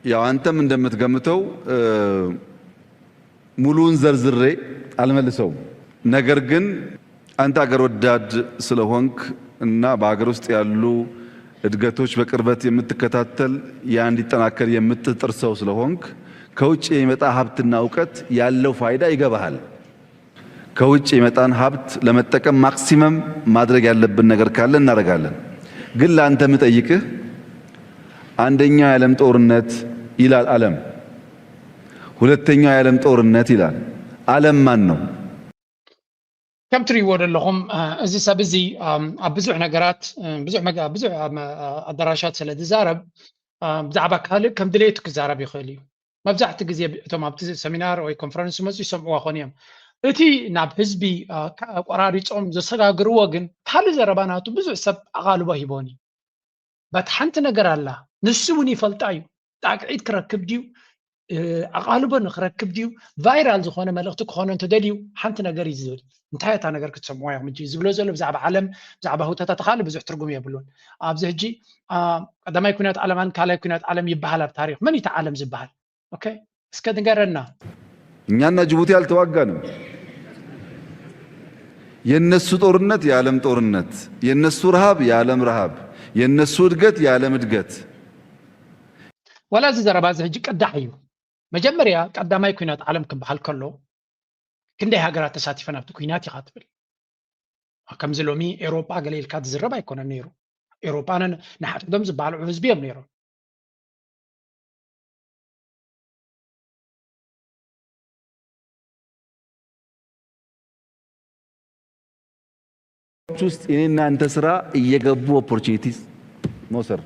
ያው አንተም እንደምትገምተው ሙሉውን ዘርዝሬ አልመልሰውም። ነገር ግን አንተ አገር ወዳድ ስለሆንክ እና በሀገር ውስጥ ያሉ እድገቶች በቅርበት የምትከታተል፣ ያ እንዲጠናከር የምትጥር ሰው ስለሆንክ ከውጭ የሚመጣ ሀብትና እውቀት ያለው ፋይዳ ይገባሃል። ከውጭ የመጣን ሀብት ለመጠቀም ማክሲመም ማድረግ ያለብን ነገር ካለ እናደርጋለን። ግን ለአንተ የምጠይቅህ አንደኛው የዓለም ጦርነት ይላል ዓለም፣ ሁለተኛው የዓለም ጦርነት ይላል። ዓለም ማን ነው? ከም ትሪእዎ ዘለኹም እዚ ሰብ እዚ ኣብ ብዙሕ ነገራት ብዙሕ ኣዳራሻት ስለ ዝዛረብ ብዛዕባ ካልእ ከም ድሌቱ ክዛረብ ይኽእል እዩ። መብዛሕቲ ግዜ እቶም ኣብቲ ሰሚናር ወይ ኮንፈረንስ ዝመፁ ይሰምዕዋ ኾን እዮም። እቲ ናብ ህዝቢ ቆራሪፆም ዘሰጋግርዎ ግን ካልእ ዘረባ ናቱ ብዙሕ ሰብ ኣቓልቦ ሂቦን እዩ። በት ሓንቲ ነገር ኣላ፣ ንሱ እውን ይፈልጣ እዩ። ጣቅዒት ክረክብ ድዩ ኣቓልቦ ንክረክብ ድዩ ቫይራል ዝኾነ መልእኽቲ ክኾኖ እንተደልዩ ሓንቲ ነገር እዩ ዝብል። እንታይ እታ ነገር ክትሰምዕዋ ኢኹም ሕጂ ዝብሎ ዘሎ ብዛዕባ ዓለም ብዛዕባ ህውተታት ካልእ ብዙሕ ትርጉም የብሉን። ኣብዚ ሕጂ ቀዳማይ ኩናት ዓለማን ካልኣይ ኩናት ዓለም ይበሃል ኣብ ታሪክ። መን እዩ እቲ ዓለም ዝበሃል? ኦኬ እስከ ንገረና። እኛና ጅቡቲ አልተዋጋንም። የነሱ ጦርነት የዓለም ጦርነት፣ የነሱ ረሃብ የዓለም ረሃብ፣ የነሱ እድገት የዓለም እድገት። ወላ እዚ ዘረባ እዚ ሕጂ ቅዳሕ እዩ። መጀመርያ ቀዳማይ ኩናት ዓለም ክበሃል ከሎ ክንደይ ሃገራት ተሳቲፈን ኣብቲ ኩናት ኢኻ ትብል። ከምዚ ሎሚ ኤሮጳ ገለ ኢልካ ዝዝረብ ኣይኮነን ነይሩ። ኤሮጳ ንሓድሕዶም ዝበሃልዑ ህዝቢ እዮም ነይሮም። ውስጥ የኔ እናንተ ስራ እየገቡ ኦፖርቹኒቲ መውሰድ።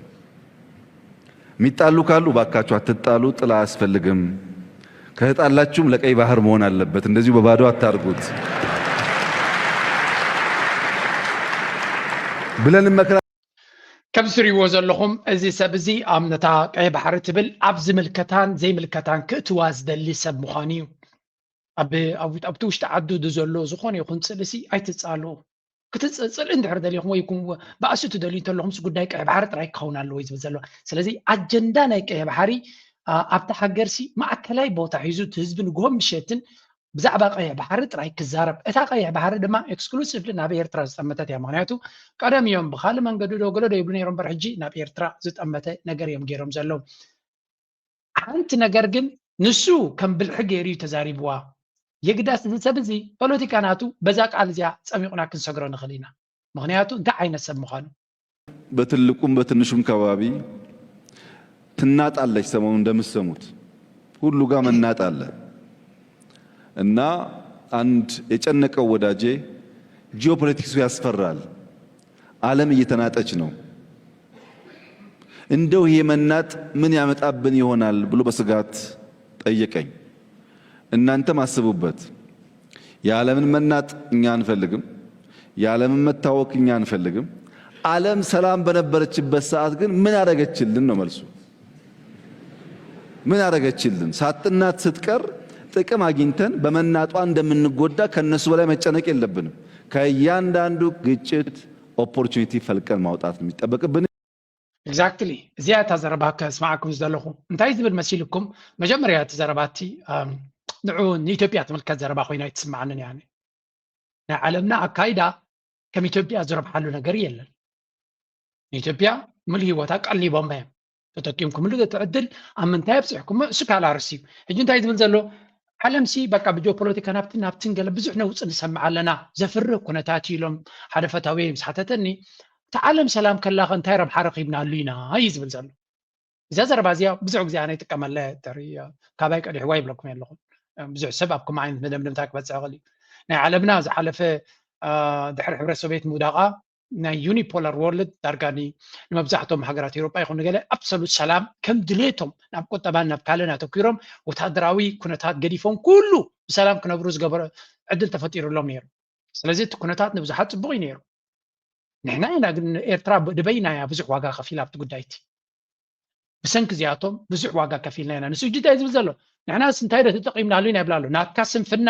የሚጣሉ ካሉ ባካችሁ አትጣሉ፣ ጥል አያስፈልግም። ከተጣላችሁም ለቀይ ባህር መሆን አለበት፣ እንደዚሁ በባዶ አታርጉት ብለን እንመክራ። ከም ትሪእዎ ዘለኹም እዚ ሰብ እዚ ኣብ ነታ ቀይ ባሕሪ ትብል ኣብ ዝምልከታን ዘይምልከታን ክእትዋ ዝደሊ ሰብ ምዃኑ እዩ። ኣብቲ ውሽጢ ዓዱ ዘሎ ዝኾነ ይኹን ፅልእሲ ኣይትፃሉ። ክትፅልኢ እንድሕር ደሊኹም ወይ ባእሲ ትደልዩ እንተለኹምስ ጉዳይ ቀይ ባሕሪ ጥራይ ክኸውን ኣለዎ እዩ ዝብል ዘሎ። ስለዚ ኣጀንዳ ናይ ቀይ ባሕሪ ኣብታ ሃገርሲ ማእከላይ ቦታ ሒዙ እቲ ህዝቢ ንግሆን ምሸትን ብዛዕባ ቀይሕ ባሕሪ ጥራይ ክዛረብ። እታ ቀይሕ ባሕሪ ድማ ኤክስክሉሲቭሊ ናብ ኤርትራ ዝጠመተት እያ። ምኽንያቱ ቀደም እዮም ብኻልእ መንገዲ ዶ ገለ ዶ ይብሉ ነይሮም እምበር ሕጂ ናብ ኤርትራ ዝጠመተ ነገር እዮም ገይሮም ዘለዉ። ሓንቲ ነገር ግን ንሱ ከም ብልሒ ገይሩ እዩ ተዛሪብዋ። የግዳስ እዚ ሰብ እዚ ፖለቲካ ናቱ በዛ ቃል እዚኣ ጸሚቑና ክንሰግሮ ንኽእል ኢና። ምኽንያቱ እንታይ ዓይነት ሰብ ምዃኑ። በትልቁም በትንሹም ከባቢ ትናጣለች። ሰሞኑ እንደምትሰሙት ሁሉ ጋር መናጥ አለ እና አንድ የጨነቀው ወዳጄ ጂኦፖለቲክሱ ያስፈራል፣ ዓለም እየተናጠች ነው፣ እንደው ይሄ መናጥ ምን ያመጣብን ይሆናል ብሎ በስጋት ጠየቀኝ። እናንተም አስቡበት። የዓለምን መናጥ እኛ አንፈልግም፣ የዓለምን መታወክ እኛ አንፈልግም። ዓለም ሰላም በነበረችበት ሰዓት ግን ምን አደረገችልን ነው መልሱ። ምን አደረገችልን? ሳትናት ስትቀር ጥቅም አግኝተን በመናጧ እንደምንጎዳ ከነሱ በላይ መጨነቅ የለብንም። ከእያንዳንዱ ግጭት ኦፖርቹኒቲ ፈልቀን ማውጣት ነው የሚጠበቅብን። ኤግዛክትሊ እዚኣ እታ ዘረባ ከስማዓኩም ዝደለኹ። እንታይ ዝብል መሲልኩም? መጀመርያ እቲ ዘረባ እቲ ንዑ ንኢትዮጵያ ትምልከት ዘረባ ኮይና ኣይትስምዓንን እያ። ናይ ዓለምና ኣካይዳ ከም ኢትዮጵያ ዝረብሓሉ ነገር የለን። ንኢትዮጵያ ሙሉ ህይወታ ቀሊቦማ እዮም ተጠቂምኩምሉ። እቲ ዕድል ኣብ ምንታይ ኣብፂሕኩሞ እሱ ካልእ ኣርእስቲ እዩ። ሕጂ እንታይ ዝብል ዘሎ ዓለምሲ በቃ ብጂኦፖለቲካ ናብትን ናብትን ገለ ብዙሕ ነውፂ ንሰምዕ ኣለና፣ ዘፍርህ ኩነታት እዩ ኢሎም ሓደ ፈታዊ ምስ ሓተተኒ እቲ ዓለም ሰላም ከላ ከ እንታይ ረብሓ ረኺብናሉ ኢና እዩ ዝብል ዘሎ። እዛ ዘረባ እዚኣ ብዙሕ ግዜ ኣነ ይጥቀመላ እየ። ተሪ ካባይ ቀዲሕዋ ይብለኩም ኣለኹ። ብዙሕ ሰብ ኣብ ከምኡ ዓይነት መደምደምታ ክበፅሕ ይኽእል እዩ። ናይ ዓለምና ዝሓለፈ ድሕሪ ሕብረት ሶቪየት ምውዳቓ ናይ ዩኒፖላር ወርልድ ዳርጋ ንመብዛሕትኦም ሃገራት ኤውሮጳ ይኹን ንገለ ኣብሰሉት ሰላም ከም ድሌቶም ናብ ቁጠባን ናብ ካልእን ኣተኲሮም ወታደራዊ ኩነታት ገዲፎም ኩሉ ብሰላም ክነብሩ ዝገበረ ዕድል ተፈጢሩሎም ነይሩ። ስለዚ እቲ ኩነታት ንብዙሓት ጽቡቕ እዩ ነይሩ። ንሕና ኢና ግን ኤርትራ ድበይና እያ ብዙሕ ዋጋ ከፊላ ኣብቲ ጉዳይ እቲ። ብሰንኪ እዚኣቶም ብዙሕ ዋጋ ከፊልና ኢና። ንሱ ሕጂ እንታይ ዝብል ዘሎ? ንሕናስ እንታይ ዶ ተጠቒምናሉ ኢና ይብል ኣሎ። ናትካ ስንፍና፣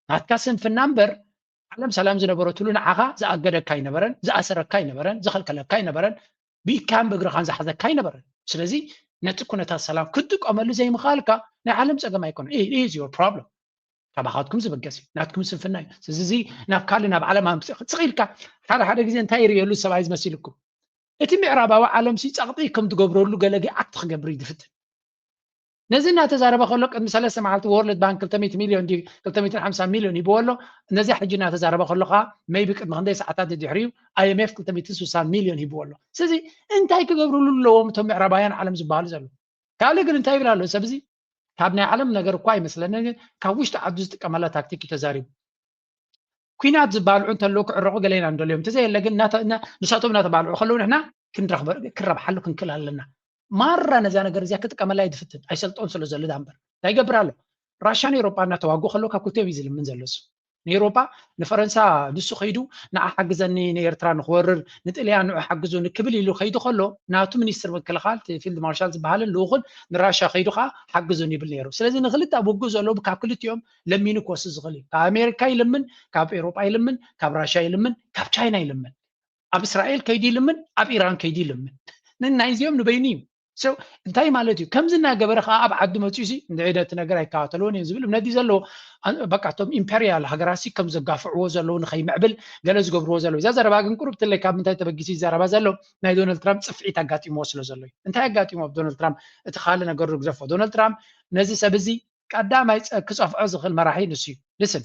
ናትካ ስንፍና እምበር ዓለም ሰላም ዝነበረትሉ ንዓኻ ዝኣገደካ ኣይነበረን፣ ዝኣሰረካ ኣይነበረን፣ ዝኸልከለካ ኣይነበረን፣ ብኢድካን ብእግርኻን ዝሓዘካ ኣይነበረን። ስለዚ ነቲ ኩነታት ሰላም ክትጥቀመሉ ዘይምኽኣልካ ናይ ዓለም ፀገም ኣይኮነ። It is your problem። ካባኻትኩም ዝብገስ እዩ፣ ናትኩም ስንፍና እዩ። ስለዚ ናብ ካልእ ናብ ዓለም ኣምፅእ ክፅቕ ኢልካ ሓደ ሓደ ግዜ እንታይ ይርእየሉ ሰብኣይ ዝመሲልኩም? እቲ ምዕራባዊ ዓለም ሲ ፃቕጢ ከም ትገብረሉ ገለ ኣክት ክገብር እዩ ዝፍትን። ነዚ እናተዛረበ ከሎ ቅድሚ ሰለስተ መዓልቲ ወርልድ ባንክ ክልተ ሚእቲ ሚልዮን ድዩ ክልተ ሚእቲ ሓምሳ ሚልዮን ሂብዎ ኣሎ። ነዚ ሕጂ እናተዛረበ ከሎ ከዓ maybe ቅድሚ ክንደይ ሰዓታት ድሕሪኡ ኣይኤምኤፍ ክልተ ሚእቲ ስሳ ሚልዮን ሂብዎ ኣሎ። ስለዚ እንታይ ክገብርሉ ኣለዎም እቶም ምዕራባውያን ዓለም ዝበሃሉ ዘሎ? ካልእ ግን እንታይ ይብል ኣሎ ሰብ እዚ? ካብ ናይ ዓለም ነገር እኳ ኣይመስለንን፣ ግን ካብ ውሽጢ ዓዱ ዝጥቀመላ ታክቲክ እዩ ተዛሪቡ። ኲናት ዝባልዑ እንተለዉ ክዕረቑ ገለ ኢና ንደልዮም፣ እንተዘየለ ግን እናተ- እና- ንሳቶም እናተባልዑ ከለዉ ንሕና ክንረኽበ- ክንረብሓሉ ክንክእል ኣለና። ማራ ነዛ ነገር እዚኣ ክጥቀመላ እዩ ዝፍትን፣ ኣይሰልጦን ስለ ዘሎ ዳ እምበር እንታይ ይገብር ኣሎ? ራሻን ኤውሮጳ እናተዋግኡ ከለዉ ካብ ክልቲኦም እዩ ዝልምን ዘሎ እሱ። ንኤውሮጳ ንፈረንሳ ንሱ ከይዱ ንዓ ሓግዘኒ ንኤርትራ ንክወርር ንጥልያን ንዑ ሓግዙ ንክብል ኢሉ ከይዱ ከሎ ናቱ ሚኒስትር ምክልኻል እቲ ፊልድ ማርሻል ዝበሃልን ልኡኹን ንራሻ ከይዱ ከዓ ሓግዙን ይብል ነይሩ። ስለዚ ንክልተ ኣብ ውግእ ዘለዉ ካብ ክልቲኦም ለሚኑ ክወስድ ዝኽእል እዩ። ካብ ኣሜሪካ ይልምን፣ ካብ ኤውሮጳ ይልምን፣ ካብ ራሻ ይልምን፣ ካብ ቻይና ይልምን። ኣብ እስራኤል ከይዱ ይልምን፣ ኣብ ኢራን ከይዱ ይልምን። ንናይዚኦም ንበይኑ እዩ። So እንታይ ማለት እዩ? ከምዚ እናገበረ ከዓ ኣብ ዓዱ መፅኡ ሲ እንድዒ እቲ ነገር ኣይከታተልዎን እዮም ዝብል እምነት እዩ ዘለዎ። አ- በቃ እቶም ኢምፔሪያል ሃገራት ሲ ከም ዘጋፍዕዎ ዘለዉ ንኸይምዕብል ገለ ዝገብርዎ ዘለዉ። እዛ ዘረባ ግን ቁሩብ ትለይ ካብ ምንታይ ተበጊሱ እዩ ዘረባ ዘሎ? ናይ ዶናልድ ትራምፕ ፅፍዒት ኣጋጢምዎ ስለ ዘሎ እዩ። እንታይ ኣጋጢምዎ ዶናልድ ትራምፕ? እቲ ካልእ ነገሩ ግዘፎ። ዶናልድ ትራምፕ ነዚ ሰብ እዚ ቀዳማይ ፀ- ክፀፍዖ ዝኽእል መራሒ ንሱ እዩ። Listen።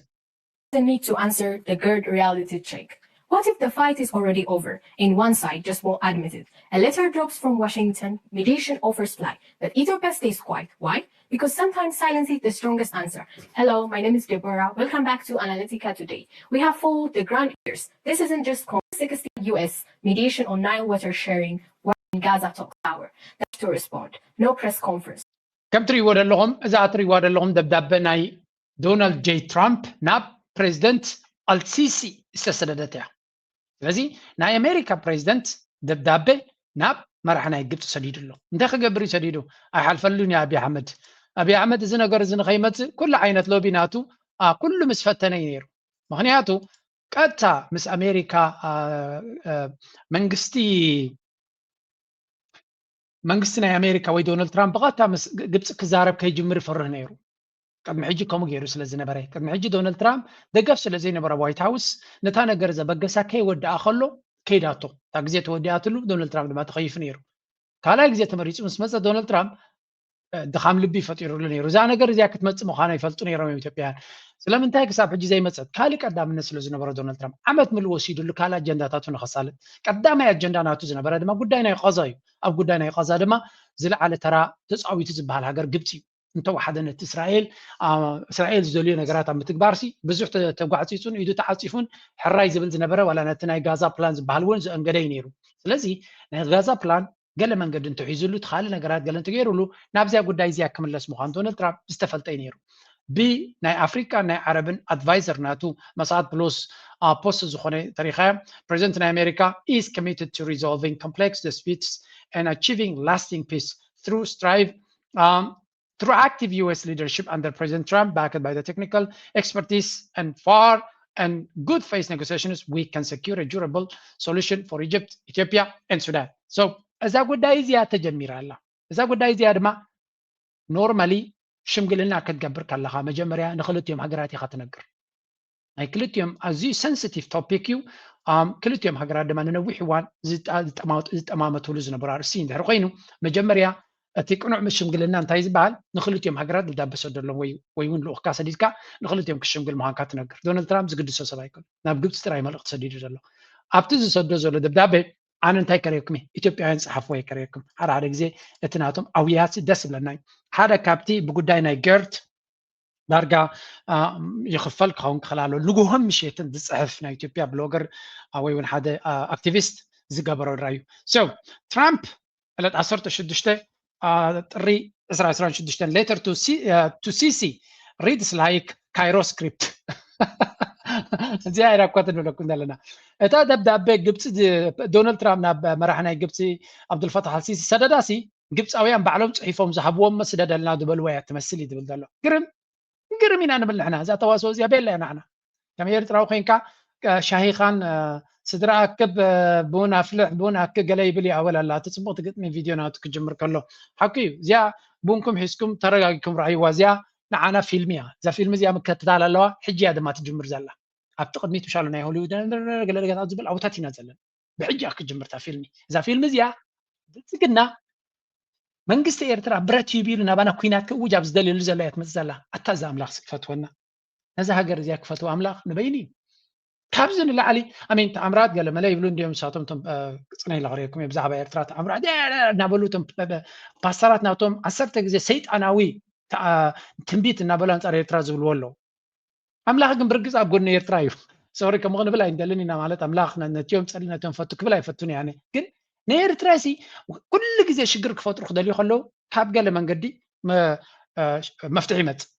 The need to answer the GERD reality check. What if the fight is already over and one side just won't admit it? A letter drops from Washington, mediation offers fly, but Ethiopia stays quiet. Why? Because sometimes silence is the strongest answer. Hello, my name is Deborah. Welcome back to Analytica Today. We have followed the ground years. This isn't just Congress sixty U S mediation on Nile water sharing, war in Gaza talks hour. That's to respond. No press conference. ከም ትርእይዎ ዘለኹም እዛ እትርእይዋ ዘለኹም ደብዳበ ናይ ዶናልድ ጄ ትራምፕ ናብ ፕሬዚደንት ኣልሲሲ ዝተሰደደት እያ። ስለዚ ናይ ኣሜሪካ ፕሬዚደንት ደብዳበ ናብ መራሒ ናይ ግብፂ ሰዲዱ ኣሎ። እንታይ ክገብር እዩ ሰዲዱ? ኣይሓልፈሉን እዩ ኣብይ ኣሕመድ። ኣብይ ኣሕመድ እዚ ነገር እዚ ንኸይመፅእ ኩሉ ዓይነት ሎቢ ናቱ ኣ፣ ኩሉ ምስ ፈተነ እዩ ነይሩ። ምክንያቱ ቀጥታ ምስ ኣሜሪካ ኣ፣ ኣ፣ መንግስቲ መንግስቲ ናይ ኣሜሪካ ወይ ዶናልድ ትራምፕ ብቐጥታ ምስ ግ- ግብፂ ክዛረብ ከይጅምር ይፈርህ ነይሩ። ቅድሚ ሕጂ ከምኡ ገይሩ ስለ ዝነበረ፣ ቅድሚ ሕጂ ዶናልድ ትራምፕ ደገፍ ስለ ዘይነበረ ዋይት ሃውስ ነታ ነገር ዘበገሳ ከይወድኣ ከሎ ከይዳቶ፣ እታ ግዜ ተወዲኣትሉ ዶናልድ ትራምፕ ድማ ተኸይፉ ነይሩ። ካልኣይ ግዜ ተመሪፁ ምስ መፀ ዶናልድ ትራምፕ እ፣ ድኻም ልቢ ፈጢሩሉ ነይሩ። እዛ ነገር እዚኣ ክትመፅእ ምዃና ይፈልጡ ነይሮም እዮም ኢትዮጵያውያን። ስለምንታይ ክሳብ ሕጂ ዘይመፀት? ካልእ ቀዳምነት ስለ ዝነበሮ ዶናልድ ትራምፕ ዓመት ምሉእ ወሲዱሉ ካልእ ኣጀንዳታቱ ንኸሳልጥ። ቀዳማይ ኣጀንዳ ናቱ ዝነበረ ድማ ጉዳይ ናይ ቃዛ እዩ። ኣብ ጉዳይ ናይ ቃዛ ድማ ዝለዓለ ተራ ተፃዊቱ ዝበሃል ሃገር ግብፂ እዩ። እንተወሓደ ነቲ እስራኤል አ፣ እስራኤል ዝደልዮ ነገራት ኣብ ምትግባር ሲ ብዙሕ ተ- ተጓዕፂፁን ኢዱ ተዓፂፉን ሕራይ ዝብል ዝነበረ ዋላ ነቲ ናይ ጋዛ ፕላን ዝበሃል እውን ዘእንገደ እዩ ነይሩ። ስለዚ ናይ ጋዛ ፕላን ገለ መንገዲ እንተሒዙሉ እቲ ካልእ ነገራት ገለ እንተገይሩሉ ናብዚያ ጉዳይ እዚኣ ክምለስ ምዃኑ ዶናልድ ትራምፕ ዝተፈልጠ እዩ ነይሩ። ብናይ ኣፍሪቃን ናይ ዓረብን ኣድቫይዘር ናቱ መሳት ብሎስ ፖስት ዝኾነ ተሪኻያ ፕሬዚደንት ናይ ኣሜሪካ is committed to resolving complex disputes and achieving lasting peace through strive um, through active U S leadership under President Trump, backed by the technical expertise and far and good faith negotiations, we can secure a durable solution for Egypt, Ethiopia, and Sudan. So እዛ ጉዳይ እዚኣ ተጀሚራ ኣላ። እዛ ጉዳይ እዚኣ ድማ ኖርማሊ ሽምግልና ክትገብር ከለኻ መጀመርያ ንክልቲኦም ሃገራት ኢኻ ትነግር። ናይ ክልቲኦም ኣዝዩ ሰንስቲቭ ቶፒክ እዩ። ኣም፣ ክልቲኦም ሃገራት ድማ ንነዊሕ እዋን ዝጣ- ዝጠማ- ዝጠማመትሉ ዝነበሩ ኣርእስቲ እንድሕር ኮይኑ መጀመርያ እቲ ቅኑዕ ምስ ሽምግልና እንታይ ዝበሃል ንክልቲኦም ሃገራት ደብዳበ ሰደሎም ወይ ወይ እውን ልኡኽካ ሰዲድካ ንክልቲኦም ክሽምግል ምዃንካ ትነግር። ዶናልድ ትራምፕ ዝግድሶ ሰብ ኣይኮን፣ ናብ ግብፂ ጥራይ መልእኽቲ ሰዲዱ ዘሎ። ኣብቲ ዝሰዶ ዘሎ ደብዳበ ኣነ እንታይ ከርእየኩም እየ? ኢትዮጵያውያን ፀሓፍዎ እየ ከርእየኩም። ሓደ ሓደ ግዜ እቲ ናቶም ኣውያት ደስ ይብለና እዩ። ሓደ ካብቲ ብጉዳይ ናይ ገርድ ዳርጋ አ፣ ይኽፈል ክኸውን ክኽእል ኣለዎ። ንግሆን ምሸትን ዝፅሕፍ ናይ ኢትዮጵያ ብሎገር አ፣ ወይ እውን ሓደ አ፣ ኣክቲቪስት ዝገበሮ ድራይ እዩ። So ትራምፕ ዕለት ዓሰርተ ሽዱሽተ አ፣ ጥሪ ዕስራ ዕስራን ሽዱሽተን letter to C- አ፣ to C C reads like Cairo script እዚኣ ኢና እኳ ትንብለኩም ዘለና። እታ ደብዳቤ ግብፂ ዝ- ዶናልድ ትራምፕ ናብ መራሒ ናይ ግብፂ ኣብዱልፈታሕ ኣልሲሲ ሰደዳሲ ግብፃውያን ባዕሎም ፅሒፎም ዝሃብዎም ስደደልና ዝበልዎ እያ ትመስል እዩ ዝብል ዘሎ። ግርም ግርም ኢና ንብል ንሕና። እዛ ተዋስኦ እዚኣ ቤላ እያ ንሕና። ከም ኤርትራዊ ኮይንካ እ፣ ሻሂኻን እ፣ ስድራ ኣክብ ቡን ኣፍልሕ ቡን ኣክ ገለ ይብል ይኣወል ኣላ። እቲ ጽቡቕቲ ግጥሚ ቪድዮ ናቱ ክጅምር ከሎ ሓቂ እዩ። እዚኣ ቡንኩም ሒዝኩም ተረጋጊኩም ረኣይዋ። እዚኣ ንዓና ፊልም እያ። እዛ ፊልም እዚኣ ምክትታል ኣለዋ። ሕጂ እያ ድማ ትጅምር ዘላ። ኣብቲ ቅድሚት ምሻሉ ናይ ሆሊውድ ገለ ገለ ዝብል ኣውታት ኢና ዘለና። ብሕጂ እያ ክትጅምር እታ ፊልም። እዛ ፊልም እዚኣ ብልጽግና መንግስቲ ኤርትራ ብረት እዩ ቢሉ ናባና ኩናት ክእውጅ ኣብ ዝደልየሉ ዘላ እያ ትመጽእ ዘላ። ኣታ እዛ ኣምላኽ ክፈትወና። ነዛ ሃገር እዚኣ ክፈትዋ ኣምላኽ ንበይኑ እዩ። ካብዚ ንላዕሊ ኣሜን ተኣምራት ገለ መለ ይብሉ እንዲዮም ንሳቶም እቶም ጽነ ኢለ ክርእየኩም እየ ብዛዕባ ኤርትራ ተኣምራት እናበሉ እቶም ፓስተራት ናቶም ዓሰርተ ግዜ ሰይጣናዊ ትንቢት እናበሉ ኣንጻር ኤርትራ ዝብልዎ ኣለዉ። ኣምላኽ ግን ብርግጽ ኣብ ጎኒ ኤርትራ እዩ። ሶሪ ከምኡ ክንብል ኣይንደልን ኢና ማለት ኣምላኽ ነቲኦም ጸሊ ነቲኦም ፈቱ ክብል ኣይፈቱን እያ ግን ንኤርትራ ሲ ኩሉ ግዜ ሽግር ክፈጥሩ ክደልዩ ከለዉ ካብ ገለ መንገዲ መፍትሒ ይመጽእ።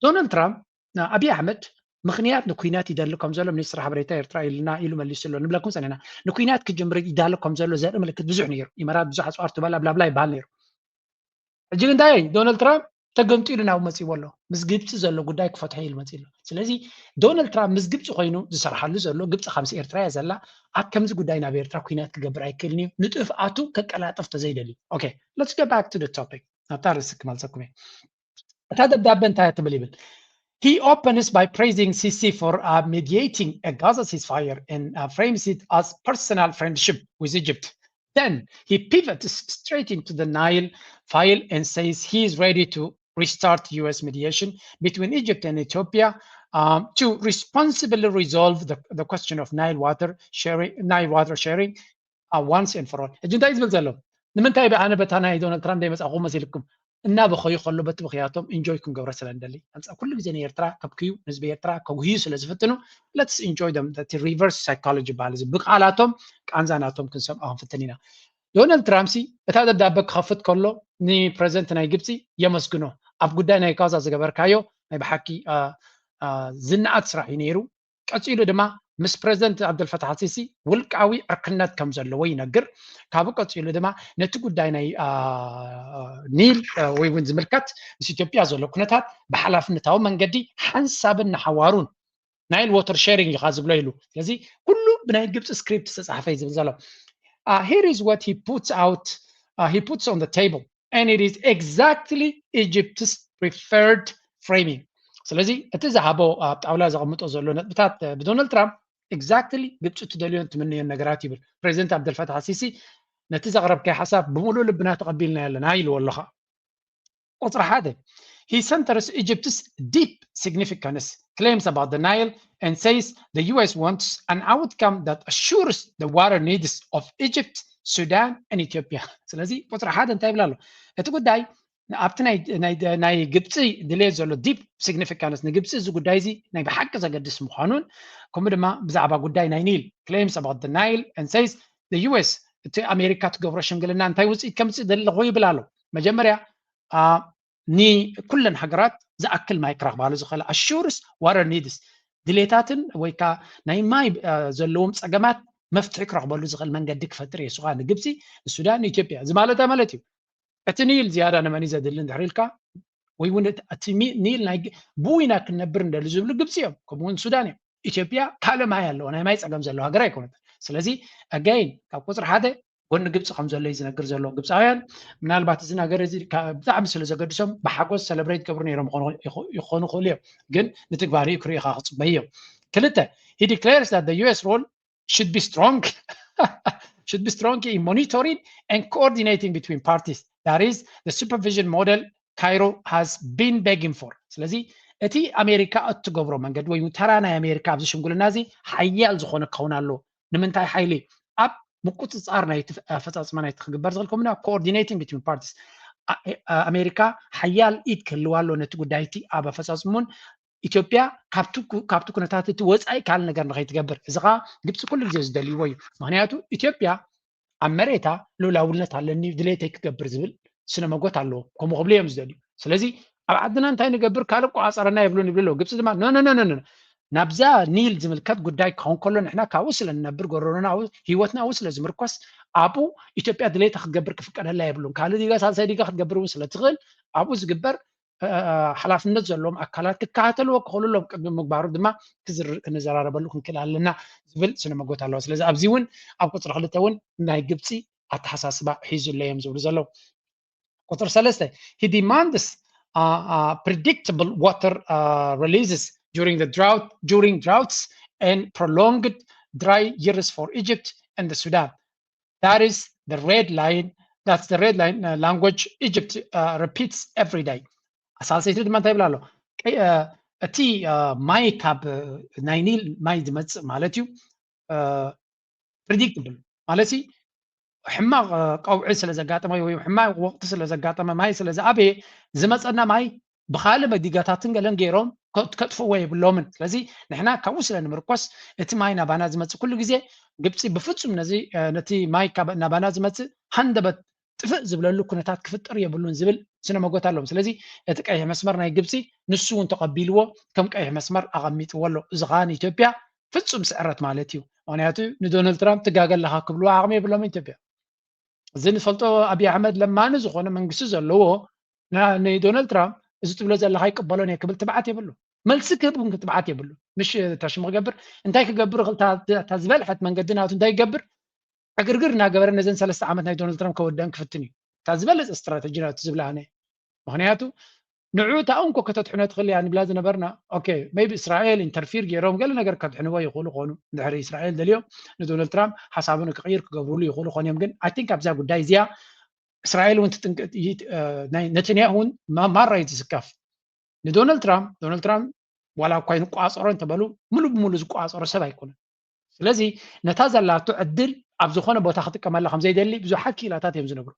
ዶናልድ ትራምፕ ንኣብይ ኣሕመድ ምኽንያት ንኩናት ይደሊ ከም ዘሎ ሚኒስትር ሓበሬታ ኤርትራ ኢልና ኢሉ መሊሱ ኣሎ። ንብለኩም ጸኒና ንኩናት ክጅምር ይዳሎ ከም ዘሎ ዘርኢ ምልክት ብዙሕ ነይሩ። ኢመራት ብዙሕ ኣጽዋር ትበላ ብላብላ ይበሃል ነይሩ። ሕጂ ግን እንታይ ዶናልድ ትራምፕ ተገምጢሉ ናብ መጺእዎ ኣሎ። ምስ ግብፂ ዘሎ ጉዳይ ክፈትሖ ኢሉ መፂኡ ኣሎ። ስለዚ ዶናልድ ትራምፕ ምስ ግብፂ ኮይኑ ዝሰርሓሉ ዘሎ ግብፂ ከምሲ ኤርትራ እያ ዘላ ኣብ ከምዚ ጉዳይ ናብ ኤርትራ ኩናት ክገብር ኣይክእልን እዩ። ንጥፍኣቱ ከቀላጥፍ ተዘይደልዩ። Okay, let's go back to the topic. ናብታ ርእሲ ክመልሰኩም እየ። እታ ደብዳበ እንታይ ትብል ይብል? He opens by praising Sisi for uh, mediating a Gaza ceasefire and uh, frames it as personal friendship with Egypt. Then he pivots straight into the Nile file and says he is ready to restart U S mediation between Egypt and Ethiopia um, to responsibly resolve the, the question of Nile water sharing, Nile water sharing uh, once and for all. ሕጂ እንታይ ዝብል ዘሎ ንምንታይ ብኣነ በታ ናይ ዶናልድ ትራምፕ ዘይመፃኹ መሲልኩም እናበኸዩ ከሎ በቲ ብኽያቶም ኢንጆይ ክንገብሮ ስለ ንደሊ ኣንፃ ኩሉ ግዜ ንኤርትራ ከብክዩ ንህዝቢ ኤርትራ ከጉህዩ ስለ ዝፍትኑ let's enjoy them the reverse psychology ይበሃል እዚ ብቃላቶም ቃንዛ ናቶም ክንሰምዖ ክንፍትን ኢና ዶናልድ ትራምፕ ሲ እታ ደብዳበ ክኸፍት ከሎ ንፕረዚደንት ናይ ግብፂ የመስግኖ ኣብ ጉዳይ ናይ ጋዛ ዝገበርካዮ ናይ ብሓቂ ዝነኣድ ስራሕ እዩ ነይሩ ቀፂሉ ድማ ምስ ፕረዚደንት ዓብደልፈታሕ ሲሲ ውልቃዊ ዕርክነት ከም ዘለዎ ይነግር ካብኡ ቀፂሉ ድማ ነቲ ጉዳይ ናይ ኒል ወይ እውን ዝምልከት ምስ ኢትዮጵያ ዘሎ ኩነታት ብሓላፍነታዊ መንገዲ ሓንሳብን ንሓዋሩን ናይል ዎተር ሸሪንግ ኢኻ ዝብሎ ኢሉ ስለዚ ኩሉ ብናይ ግብፂ ስክሪፕት ዝተፃሓፈ እዩ ዝብል ዘሎ here is what he puts out uh, he puts on the table and it is exactly Egypt's preferred framing ስለዚ እቲ ዝሃቦ ኣብ ጣውላ ዘቐምጦ ዘሎ ነጥብታት ብዶናልድ ትራምፕ exactly ግብፂ ትደልዮን ትምንዮን ነገራት ይብል ፕሬዚደንት ኣብደልፈታሕ ሲሲ ነቲ ዘቕረብካይ ሓሳብ ብምሉእ ልብና ተቐቢልና ኣለና ኢልዎ ኣለኻ ቁፅሪ ሓደ he centers Egypt's deep significance claims about the Nile and says the U S wants an outcome that assures the water needs of Egypt, Sudan and Ethiopia ስለዚ ቁፅሪ ሓደ እንታይ ይብል ኣሎ እቲ ጉዳይ ኣብቲ ናይ ግብፂ ድሌት ዘሎ deep significance ንግብፂ እዚ ጉዳይ እዚ ናይ ብሓቂ ዘገድስ ምዃኑን ከምኡ ድማ ብዛዕባ ጉዳይ ናይ ኒል claims about the Nile and says the U S እቲ ኣሜሪካ ትገብሮ ሽምግልና እንታይ ውፅኢት ከምፅእ ዘለኹ ይብል ኣሎ መጀመርያ ንኩለን ሃገራት ዝኣክል ማይ ክረኽባሉ ዝኽእል assures water needs ድሌታትን ወይ ከዓ ናይ ማይ ዘለዎም ፀገማት መፍትሒ ክረኽበሉ ዝኽእል መንገዲ ክፈጥር እየ እሱ ከዓ ንግብፂ ንሱዳን ንኢትዮጵያ እዚ ማለት ማለት እዩ እቲ ኒል ዝያዳ ንመን እዩ ዘድሊ እንድሕር ኢልካ ወይ እውን እቲ ኒል ናይ ብኡ ኢና ክንነብር እንደሊ ዝብሉ ግብፂ እዮም ከምኡውን ሱዳን እዮም ኢትዮጵያ ካልእ ማይ ኣለዎ ናይ ማይ ፀገም ዘለዎ ሃገር ኣይኮነትን ስለዚ again ካብ ቁፅሪ ሓደ ጎኒ ግብፂ ከም ዘሎ እዩ ዝነግር ዘሎ ግብፃውያን ምናልባት እዚ ነገር እዚ ብጣዕሚ ስለ ዘገድሶም ብሓጎስ ሰለብሬት ገብሩ ነይሮም ይኾኑ ክእሉ እዮም ግን ንትግባሪኡ ክርእኻ ክፅበይ እዮም ክልተ he declares that the U S role should be strong should be strong in monitoring and coordinating between parties that is the supervision model Cairo has been begging for ስለዚ እቲ ኣሜሪካ እትገብሮ መንገዲ ወይ ተራ ናይ ኣሜሪካ ኣብዚ ሽምግልና እዚ ሓያል ዝኾነ ክኸውን ኣለዎ ንምንታይ ሓይሊ ኣብ ምቁፅፃር ናይ ኣፈፃፅማ ናይ ትክግበር ዝኽእል ከምኡ coordinating between parties ኣሜሪካ ሓያል ኢድ ክህልዋ ኣሎ ነቲ ጉዳይ እቲ ኣብ ኣፈፃፅሙን ኢትዮጵያ ካብቲ ኩነታት እቲ ወፃኢ ካልእ ነገር ንኸይትገብር እዚ ከዓ ግብፂ ኩሉ ግዜ ዝደልይዎ እዩ ምክንያቱ ኢትዮጵያ ኣብ መሬታ ልኡላውነት ኣለኒ ድሌተይ ክገብር ዝብል ስነ መጎት ኣለዎ ከምኡ ክብሉ እዮም ዝደልዩ ስለዚ ኣብ ዓድና እንታይ ንገብር ካልእ ቆፃፀረና የብሉን ይብሉ ኣለዉ ግብፂ ድማ ኖ ኖ ኖ ናብዛ ኒል ዝምልከት ጉዳይ ክኸውን ከሎ ንሕና ካብኡ ስለ ንነብር ጎረሮና ህይወትና ኣብኡ ስለ ዝምርኮስ ኣብኡ ኢትዮጵያ ድሌታ ክትገብር ክፍቀደላ የብሉን ካልእ ዲጋ ሳልሳይ ዲጋ ክትገብር እውን ስለ ትኽእል ኣብኡ ዝግበር ሓላፍነት ዘለዎም ኣካላት ክከታተልዎ ክኽእሉ ኣለዎም። ቅድሚ ምግባሩ ድማ ክንዘራረበሉ ክንክእል ኣለና ዝብል ስነ መጎት ኣለዎ። ስለዚ ኣብዚ እውን ኣብ ቁፅሪ ክልተ እውን ናይ ግብፂ ኣተሓሳስባ ሒዙ ኣሎ እዮም ዝብሉ ዘለዉ። ቁፅሪ ሰለስተ, he demands predictable water releases during the drought, during droughts and prolonged dry years for Egypt and the Sudan. That is the red line. That's the red line language Egypt repeats every day. ኣሳልሰይቲ ድማ እንታይ ይብል ኣሎ? እቲ ማይ ካብ ናይ ኒል ማይ ዝመፅእ ማለት እዩ፣ ፕሪዲክትብል ማለት ሕማቕ ቀውዒ ስለ ዘጋጠመ ወይ ሕማቕ ወቕቲ ስለ ዘጋጠመ ማይ ስለ ዝኣበየ ዝመፀና ማይ ብካልእ መዲጋታትን ገለን ገይሮም ከጥፍዎ የብሎምን። ስለዚ ንሕና ካብኡ ስለ ንምርኮስ እቲ ማይ ናባና ዝመፅእ ኩሉ ግዜ ግብፂ ብፍፁም ነዚ ነቲ ማይ ናባና ዝመፅእ ሃንደበት ጥፍእ ዝብለሉ ኩነታት ክፍጠር የብሉን ዝብል ስነ መጎት ኣለዎም። ስለዚ እቲ ቀይሕ መስመር ናይ ግብፂ ንሱ እውን ተቐቢልዎ ከም ቀይሕ መስመር ኣቐሚጥዎ ኣሎ። እዚ ከዓ ንኢትዮጵያ ፍፁም ስዕረት ማለት እዩ። ምክንያቱ ንዶናልድ ትራምፕ ትጋገ ኣለካ ክብልዎ ዓቕሚ የብሎም ኢትዮጵያ። እዚ ንፈልጦ ኣብይ ኣሕመድ ለማኒ ዝኾነ መንግስቲ ዘለዎ ንዶናልድ ትራምፕ እዚ ትብሎ ዘለካ ይቅበሎን እየ ክብል ትብዓት የብሉ። መልሲ ክህብ እውን ትብዓት የብሉ። ምሽ ተሽሙ ክገብር እንታይ ክገብር እታ ዝበልሐት መንገዲ ናቱ እንታይ ይገብር ዕግርግር እናገበረ ነዘን ሰለስተ ዓመት ናይ ዶናልድ ትራምፕ ከወደአን ክፍትን እዩ። እታ ዝበለፀ ስትራተጂ ናቱ ዝብላ ኣነ። ምክንያቱ ንዑ እታ እንኮ ከተድሕኖ ትኽእል እያ ንብላ ዝነበርና። ኦኬ፣ ሜቢ እስራኤል ኢንተርፊር ገይሮም ገለ ነገር ከድሕንዎ ይኽእሉ ኾኑ። እንድሕሪ እስራኤል ደልዮም ንዶናልድ ትራምፕ ሓሳቡ ንክቕይር ክገብርሉ ይኽእሉ ኾን እዮም። ግን ኣይ ቲንክ ኣብዛ ጉዳይ እዚኣ እስራኤል እውን ነተንያሁ እውን ማራ እዩ ዝስከፍ። ንዶናልድ ትራምፕ ዶናልድ ትራምፕ ዋላ እኳ ይንቋፀሮ እንተበሉ ሙሉ ብሙሉ ዝቋፀሮ ሰብ ኣይኮነን። ስለዚ ነታ ዘላቶ ዕድል ኣብ ዝኾነ ቦታ ክጥቀመላ ከምዘይደሊ ብዙሓት ክኢላታት እዮም ዝነግሩ።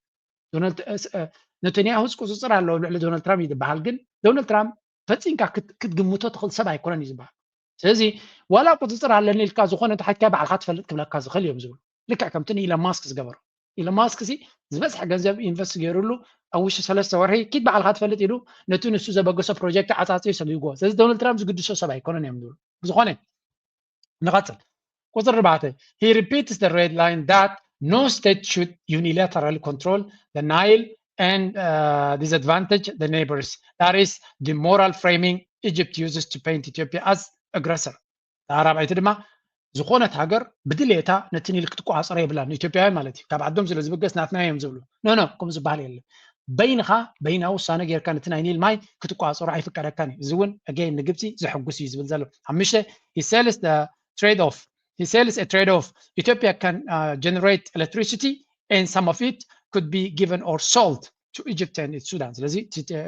ነተንያሁስ ቁፅፅር ኣለዎ ልዕሊ ዶናልድ ትራምፕ እዩ ዝበሃል። ግን ዶናልድ ትራምፕ ፈፂምካ ክትግምቶ ትኽእል ሰብ ኣይኮነን እዩ ዝበሃል። ስለዚ ዋላ ቁፅፅር ኣለኒ ኢልካ ዝኾነ ተሓትካ ባዕልካ ትፈልጥ ክብለካ ዝኽእል እዮም ዝብሉ። ልክዕ ከምቲ ንኢለን ማስክ ዝገበሩ። ኢለን ማስክ ሲ ዝበዝሐ ገንዘብ ኢንቨስት ገይሩሉ ኣብ ውሽጢ ሰለስተ ወርሒ ኪድ ባዕልካ ትፈልጥ ኢሉ ነቲ ንሱ ዘበገሶ ፕሮጀክት ዓፃፂ ሰዲጉዎ። ስለዚ ዶናልድ ትራምፕ ዝግድሶ ሰብ ኣይኮነን እዮም ዝብሉ። ብዝኾነ ንቐፅል። ቁፅሪ ኣርባዕተ, he repeats the red line that no state should unilaterally control the Nile and uh, disadvantage the neighbors. That is the moral framing Egypt uses to paint Ethiopia as aggressor. ራብዐይቲ ድማ ዝኾነት ሃገር ብድሌታ ነቲ ኒል ክትቆፃፀሮ የብላን፣ ንኢትዮጵያውያን ማለት እዩ። ካብ ዓዶም ስለ ዝብገስ ናትና እዮም ዝብሉ። ኖ ኖ፣ ከምኡ ዝበሃል የለን። በይንኻ በይናዊ ውሳነ ጌርካ ነቲ ናይ ኒል ማይ ክትቆፃፀሮ ኣይፍቀደካን እዩ። እዚ እውን ኣገይን ንግብፂ ዘሐጉስ እዩ ዝብል ዘሎ። ሓሙሽተ, he sells the trade off. He sells a trade off. Ethiopia can uh, generate electricity and some of it could be given or sold to Egypt and Sudan. ስለዚ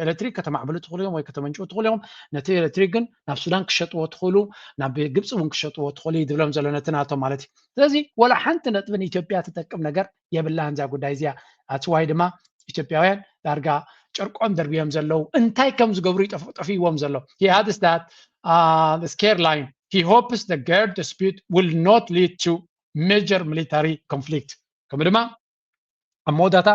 ኤሌክትሪክ ከተማዕብሉ ትኽእሉ እዮም ወይ ከተመንጭው ትኽእሉ እዮም። ነቲ ኤሌክትሪክ ግን ናብ ሱዳን ክሸጥዎ ትኽእሉ፣ ናብ ግብፂ እውን ክሸጥዎ ትኽእሉ እዩ ዝብሎም ዘሎ ነቲ ናቶም ማለት እዩ። ስለዚ ወላ ሓንቲ ነጥቢ ንኢትዮጵያ ትጠቅም ነገር የብላን እዛ ጉዳይ እዚኣ። ኣትዋይ ድማ ኢትዮጵያውያን ዳርጋ ጨርቆም ደርብዮም ዘለዉ እንታይ ከም ዝገብሩ ይጠፍዎም ዘሎ። He adds that uh, scare line, he hopes the Gerd dispute will not lead to major military conflict. ከምኡ ድማ ኣብ መወዳእታ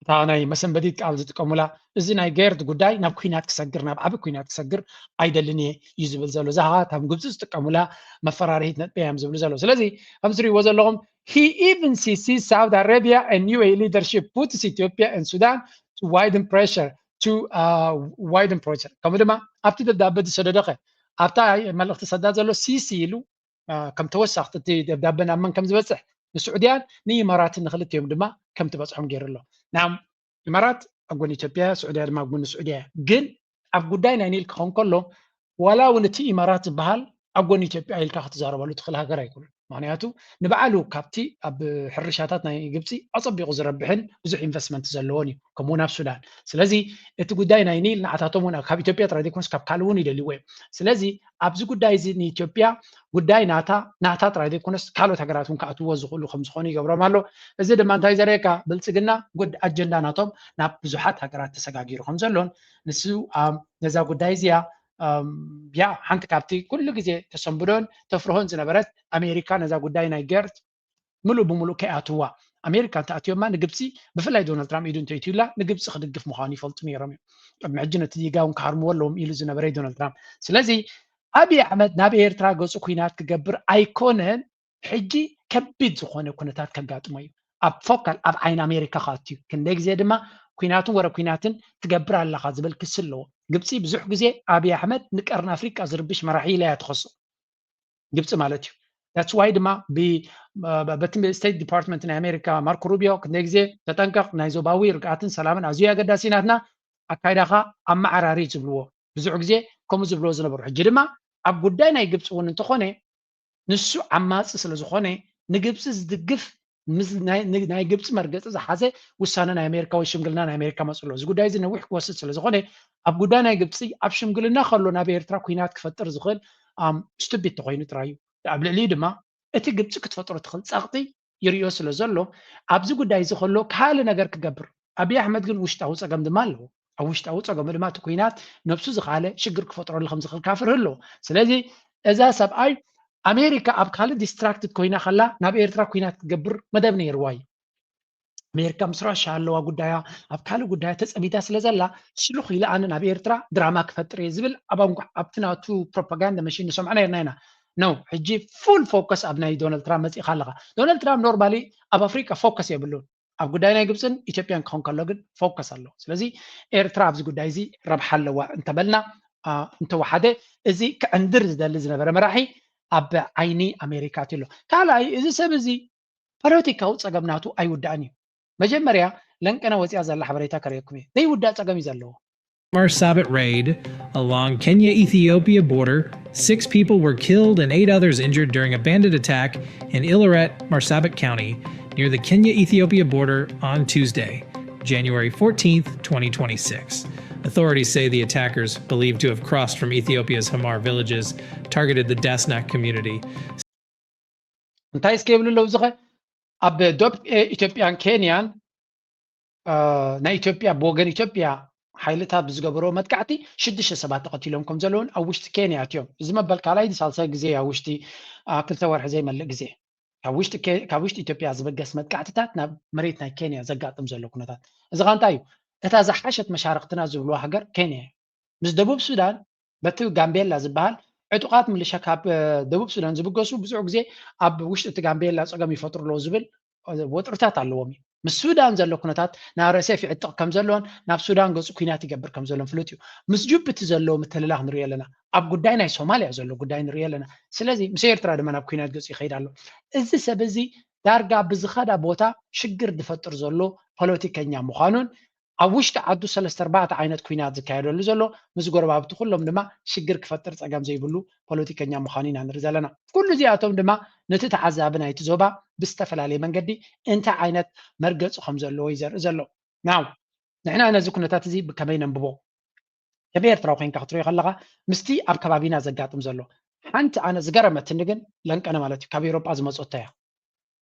እታ ናይ መሰንበዲት ቃል ዝጥቀሙላ፣ እዚ ናይ ገርድ ጉዳይ ናብ ኩናት ክሰግር፣ ናብ ዓቢ ኩናት ክሰግር ኣይደልን እየ እዩ ዝብል ዘሎ። እዛ ከዓ እታ ግብፂ ዝጥቀሙላ መፈራርሂት ነጥቢ እዮም ዝብሉ ዘለዉ። ስለዚ ከም ትሪእዎ ዘለኹም he even sees Saudi Arabia and U A E leadership puts Ethiopia and Sudan to widen pressure to uh, widen pressure. ከምኡ ድማ ኣብቲ ደብዳበ ዝሰደደኸ ኣብታ መልእኽቲ ሰዳ ዘሎ ሲሲ ኢሉ ከም ተወሳኽቲ እቲ ደብዳበ ናብ መን ከም ዝበፅሕ ንስዑድያን ንኢማራትን ንክልቲኦም ድማ ከም ትበፅሖም ገይሩ ኣሎ። ናብ ኢማራት ኣብ ጎኒ ኢትዮጵያ፣ ስዑድያ ድማ ኣብ ጎኒ ስዑድያ። ግን ኣብ ጉዳይ ናይ ኒል ክኸውን ከሎ ዋላ እውን እቲ ኢማራት ዝበሃል ኣብ ጎኒ ኢትዮጵያ ኢልካ ክትዛረበሉ ትኽእል ሃገር ኣይኮነን። ምክንያቱ ንባዕሉ ካብቲ ኣብ ሕርሻታት ናይ ግብፂ ኣፀቢቑ ዝረብሕን ብዙሕ ኢንቨስትመንት ዘለዎን እዩ፣ ከምኡ ናብ ሱዳን። ስለዚ እቲ ጉዳይ ናይ ኒል ንዓታቶም እውን ካብ ኢትዮጵያ ጥራይ ዘይኮነስ ካብ ካልእ እውን ይደልይዎ እዮም። ስለዚ ኣብዚ ጉዳይ እዚ ንኢትዮጵያ ጉዳይ ናታ ናታ ጥራይ ዘይኮነስ ካልኦት ሃገራት እውን ክኣትዎ ዝኽእሉ ከም ዝኾኑ ይገብሮም ኣሎ። እዚ ድማ እንታይ ዘርእየካ? ብልፅግና ጉድ ኣጀንዳ ናቶም ናብ ብዙሓት ሃገራት ተሰጋጊሩ ከም ዘሎን ንሱ ነዛ ጉዳይ እዚኣ ያ ሓንቲ ካብቲ ኩሉ ግዜ ተሰንብዶን ተፍርሆን ዝነበረት ኣሜሪካ ነዛ ጉዳይ ናይ ገርድ ምሉእ ብምሉእ ከይኣትዋ ኣሜሪካ እንተኣትዮማ ንግብፂ ብፍላይ ዶናልድ ትራምፕ ኢዱ እንተይትዩላ ንግብፂ ክድግፍ ምዃኑ ይፈልጡ ነይሮም እዮም። ቅድሚ ሕጂ ነቲ ዜጋ እውን ክሃርምዎ ኣለዎም ኢሉ ዝነበረ ዶናልድ ትራምፕ። ስለዚ ኣብይ ኣሕመድ ናብ ኤርትራ ገፁ ኩናት ክገብር ኣይኮነን፣ ሕጂ ከቢድ ዝኾነ ኩነታት ከጋጥሞ እዩ። ኣብ ፎካል ኣብ ዓይኒ ኣሜሪካ ክኣቱ እዩ። ክንደይ ግዜ ድማ ኩናትን ወረ ኩናትን ትገብር ኣለኻ ዝብል ክሲ ኣለዎ። ግብፂ ብዙሕ ግዜ ኣብይ ኣሕመድ ንቀርኒ ኣፍሪቃ ዝርብሽ መራሒ ኢላ እያ ትኸሶ። ግብፂ ማለት እዩ። That's why ድማ በቲ ስቴት ዲፓርትመንት ናይ ኣሜሪካ ማርኮ ሩቢዮ ክንደይ ግዜ ተጠንቀቕ፣ ናይ ዞባዊ ርግኣትን ሰላምን ኣዝዩ ኣገዳሲ ናትና ኣካይዳኻ ኣመዓራሪ ዝብልዎ ብዙሕ ግዜ ከምኡ ዝብልዎ ዝነበሩ። ሕጂ ድማ ኣብ ጉዳይ ናይ ግብፂ እውን እንተኾነ ንሱ ዓማፂ ስለ ዝኾነ ንግብፂ ዝድግፍ ናይ ግብፂ መርገፂ ዝሓዘ ውሳነ ናይ ኣሜሪካ ወይ ሽምግልና ናይ ኣሜሪካ መፅሎ። እዚ ጉዳይ እዚ ነዊሕ ክወስድ ስለ ዝኾነ ኣብ ጉዳይ ናይ ግብፂ ኣብ ሽምግልና ከሎ ናብ ኤርትራ ኩናት ክፈጥር ዝኽእል ስቱፒድ ተኮይኑ ጥራይ እዩ። ኣብ ልዕሊኡ ድማ እቲ ግብፂ ክትፈጥሮ ትኽእል ፀቕጢ ይርእዮ ስለ ዘሎ ኣብዚ ጉዳይ እዚ ከሎ ካልእ ነገር ክገብር ኣብይ ኣሕመድ ግን ውሽጣዊ ፀገም ድማ ኣለዎ። ኣብ ውሽጣዊ ፀገሙ ድማ እቲ ኩናት ነብሱ ዝኻለ ሽግር ክፈጥረሉ ከም ዝኽእል ካፍርህ ኣለዎ። ስለዚ እዛ ሰብኣይ ኣሜሪካ ኣብ ካልእ ዲስትራክትድ ኮይና ከላ ናብ ኤርትራ ኩናት ክትገብር መደብ ነይርዋ እዩ። ኣሜሪካ ምስ ራሻ ኣለዋ ጉዳያ ኣብ ካልእ ጉዳያ ተፀሚዳ ስለ ዘላ ሽሉኽ ኢለ ኣነ ናብ ኤርትራ ድራማ ክፈጥር እየ ዝብል ኣብ ኣብቲ ናቱ ፕሮፓጋንዳ መሽን ንሰምዖ ነርና ኢና። ነው ሕጂ ፉል ፎከስ ኣብ ናይ ዶናልድ ትራምፕ መፂእካ ኣለካ። ዶናልድ ትራምፕ ኖርማሊ ኣብ ኣፍሪቃ ፎከስ የብሉን። ኣብ ጉዳይ ናይ ግብፅን ኢትዮጵያን ክኸውን ከሎ ግን ፎከስ ኣለዎ። ስለዚ ኤርትራ ኣብዚ ጉዳይ እዚ ረብሓ ኣለዋ እንተበልና እንተወሓደ እዚ ክዕንድር ዝደሊ ዝነበረ መራሒ ኣብ ዓይኒ ኣሜሪካ ኣትዩ ኣሎ። ካልኣይ እዚ ሰብ እዚ ፖለቲካዊ ፀገም ናቱ ኣይውዳእን እዩ። መጀመርያ ለንቀነ ወፂኣ ዘላ ሓበሬታ ከርእየኩም እየ። ዘይውዳእ ፀገም እዩ ዘለዎ። Marsabit raid along Kenya-Ethiopia border, six people were killed and eight others injured during a bandit attack in Ileret, Marsabit County, near the Kenya-Ethiopia border on Tuesday, January fourteenth, twenty twenty-six. Authorities say the attackers, believed to have crossed from Ethiopia's Hamar villages, targeted the Dasnak community. እንታይ እስከ ይብሉ ኣለዉ ዝኸ ኣብ ዶብ ኢትዮጵያን ኬንያን ናይ ኢትዮጵያ ብወገን ኢትዮጵያ ሓይልታት ብዝገበሮ መጥቃዕቲ ሽዱሽተ ሰባት ተቐቲሎም ከም ዘለውን ኣብ ውሽጢ ኬንያ ኣትዮም። እዚ መበል ካልኣይ ሳልሳይ ግዜ ኣብ ውሽጢ ክልተ ወርሒ ዘይመልእ ግዜ ካብ ውሽጢ ኢትዮጵያ ዝበገስ መጥቃዕትታት ናብ መሬት ናይ ኬንያ ዘጋጥም ዘሎ ኩነታት እዚ ኻ እንታይ እዩ? እታ ዝሓሸት መሻርክትና ዝብልዋ ሃገር ኬንያ እዩ። ምስ ደቡብ ሱዳን በቲ ጋምቤላ ዝበሃል ዕጡቓት ምልሻ ካብ ደቡብ ሱዳን ዝብገሱ ብዙሕ ግዜ ኣብ ውሽጢ እቲ ጋምቤላ ፀገም ይፈጥሩ ኣለዉ ዝብል ወጥርታት ኣለዎም እዩ። ምስ ሱዳን ዘሎ ኩነታት ናብ ረሴፍ ይዕጥቕ ከም ዘሎን ናብ ሱዳን ገፁ ኩናት ይገብር ከም ዘሎን ፍሉጥ እዩ። ምስ ጁብቲ ዘሎ ምትልላኽ ንሪኦ ኣለና። ኣብ ጉዳይ ናይ ሶማልያ ዘሎ ጉዳይ ንሪኦ ኣለና። ስለዚ ምስ ኤርትራ ድማ ናብ ኩናት ገፁ ይኸይድ ኣሎ። እዚ ሰብ እዚ ዳርጋ ብዝኸዳ ቦታ ሽግር ዝፈጥር ዘሎ ፖለቲከኛ ምዃኑን ኣብ ውሽጢ ዓዱ ሰለስተ ኣርባዕተ ዓይነት ኩናት ዝካየደሉ ዘሎ ምስ ጎረባብቲ ኩሎም ድማ ሽግር ክፈጥር ፀገም ዘይብሉ ፖለቲከኛ ምዃኑ ኢና ንርኢ ዘለና። ኩሉ እዚኣቶም ድማ ነቲ ተዓዛቢ ናይቲ ዞባ ብዝተፈላለየ መንገዲ እንታይ ዓይነት መርገፂ ከም ዘለዎ እዩ ዘርኢ ዘሎ። ናው ንሕና ነዚ ኩነታት እዚ ብከመይ ነንብቦ? ከም ኤርትራዊ ኮይንካ ክትሪኦ ከለካ ምስቲ ኣብ ከባቢና ዘጋጥም ዘሎ ሓንቲ ኣነ ዝገረመትኒ ግን ለንቀነ ማለት እዩ ካብ ኤሮጳ ዝመፀቶ እያ።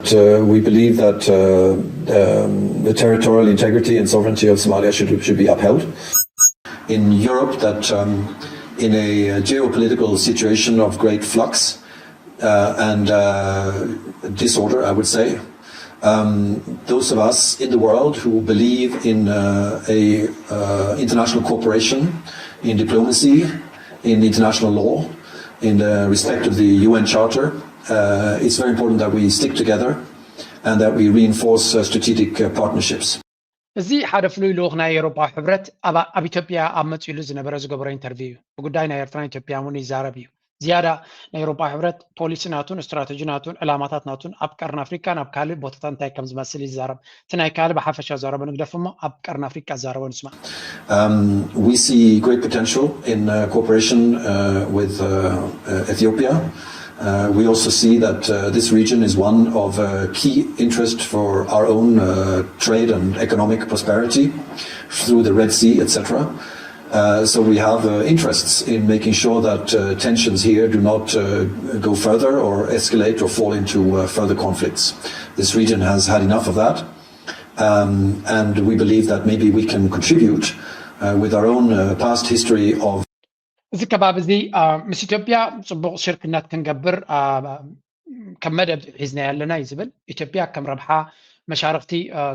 Uh, we believe that uh, um, the territorial integrity and sovereignty of Somalia should, should be upheld. In Europe, that um, in a geopolitical situation of great flux uh, and uh, disorder, I would say, um, those of us in the world who believe in uh, a uh, international cooperation in diplomacy, in international law, in the respect of the U N Charter, uh, it's very important that we stick together and that we reinforce uh, strategic uh, partnerships. እዚ ሓደ ፍሉይ ልኡኽ ናይ ኤሮጳ ሕብረት ኣብ ኢትዮጵያ ኣብ መጺሉ ዝነበረ ዝገበሮ ኢንተርቪው እዩ። ብጉዳይ ናይ ኤርትራን ኢትዮጵያን እውን ይዛረብ እዩ። ዝያዳ ናይ ኤሮጳ ሕብረት ፖሊሲ ናቱን ስትራተጂ ናቱን ዕላማታት ናቱን ኣብ ቀርኒ ኣፍሪቃን ኣብ ካልእ ቦታታት እንታይ ከም ዝመስል ይዛረብ። እቲ ናይ ካልእ ብሓፈሻ ዛረቦ ንግደፍ እሞ ኣብ ቀርኒ ኣፍሪቃ ዛረቦ ንስማ። We see great potential in cooperation with Ethiopia. We also see that this region is one of key interest for our own trade and economic prosperity through the Red Sea, et cetera. So we have interests in making sure that tensions here do not go further or escalate or fall into further conflicts. This region has had enough of that. And we believe that maybe we can contribute with our own past history of እዚ ከባቢ እዚ ምስ ኢትዮጵያ ፅቡቕ ሽርክነት ክንገብር ከም መደብ ሒዝና ያለና እዩ ዝብል። ኢትዮጵያ ከም ረብሓ መሻርክቲ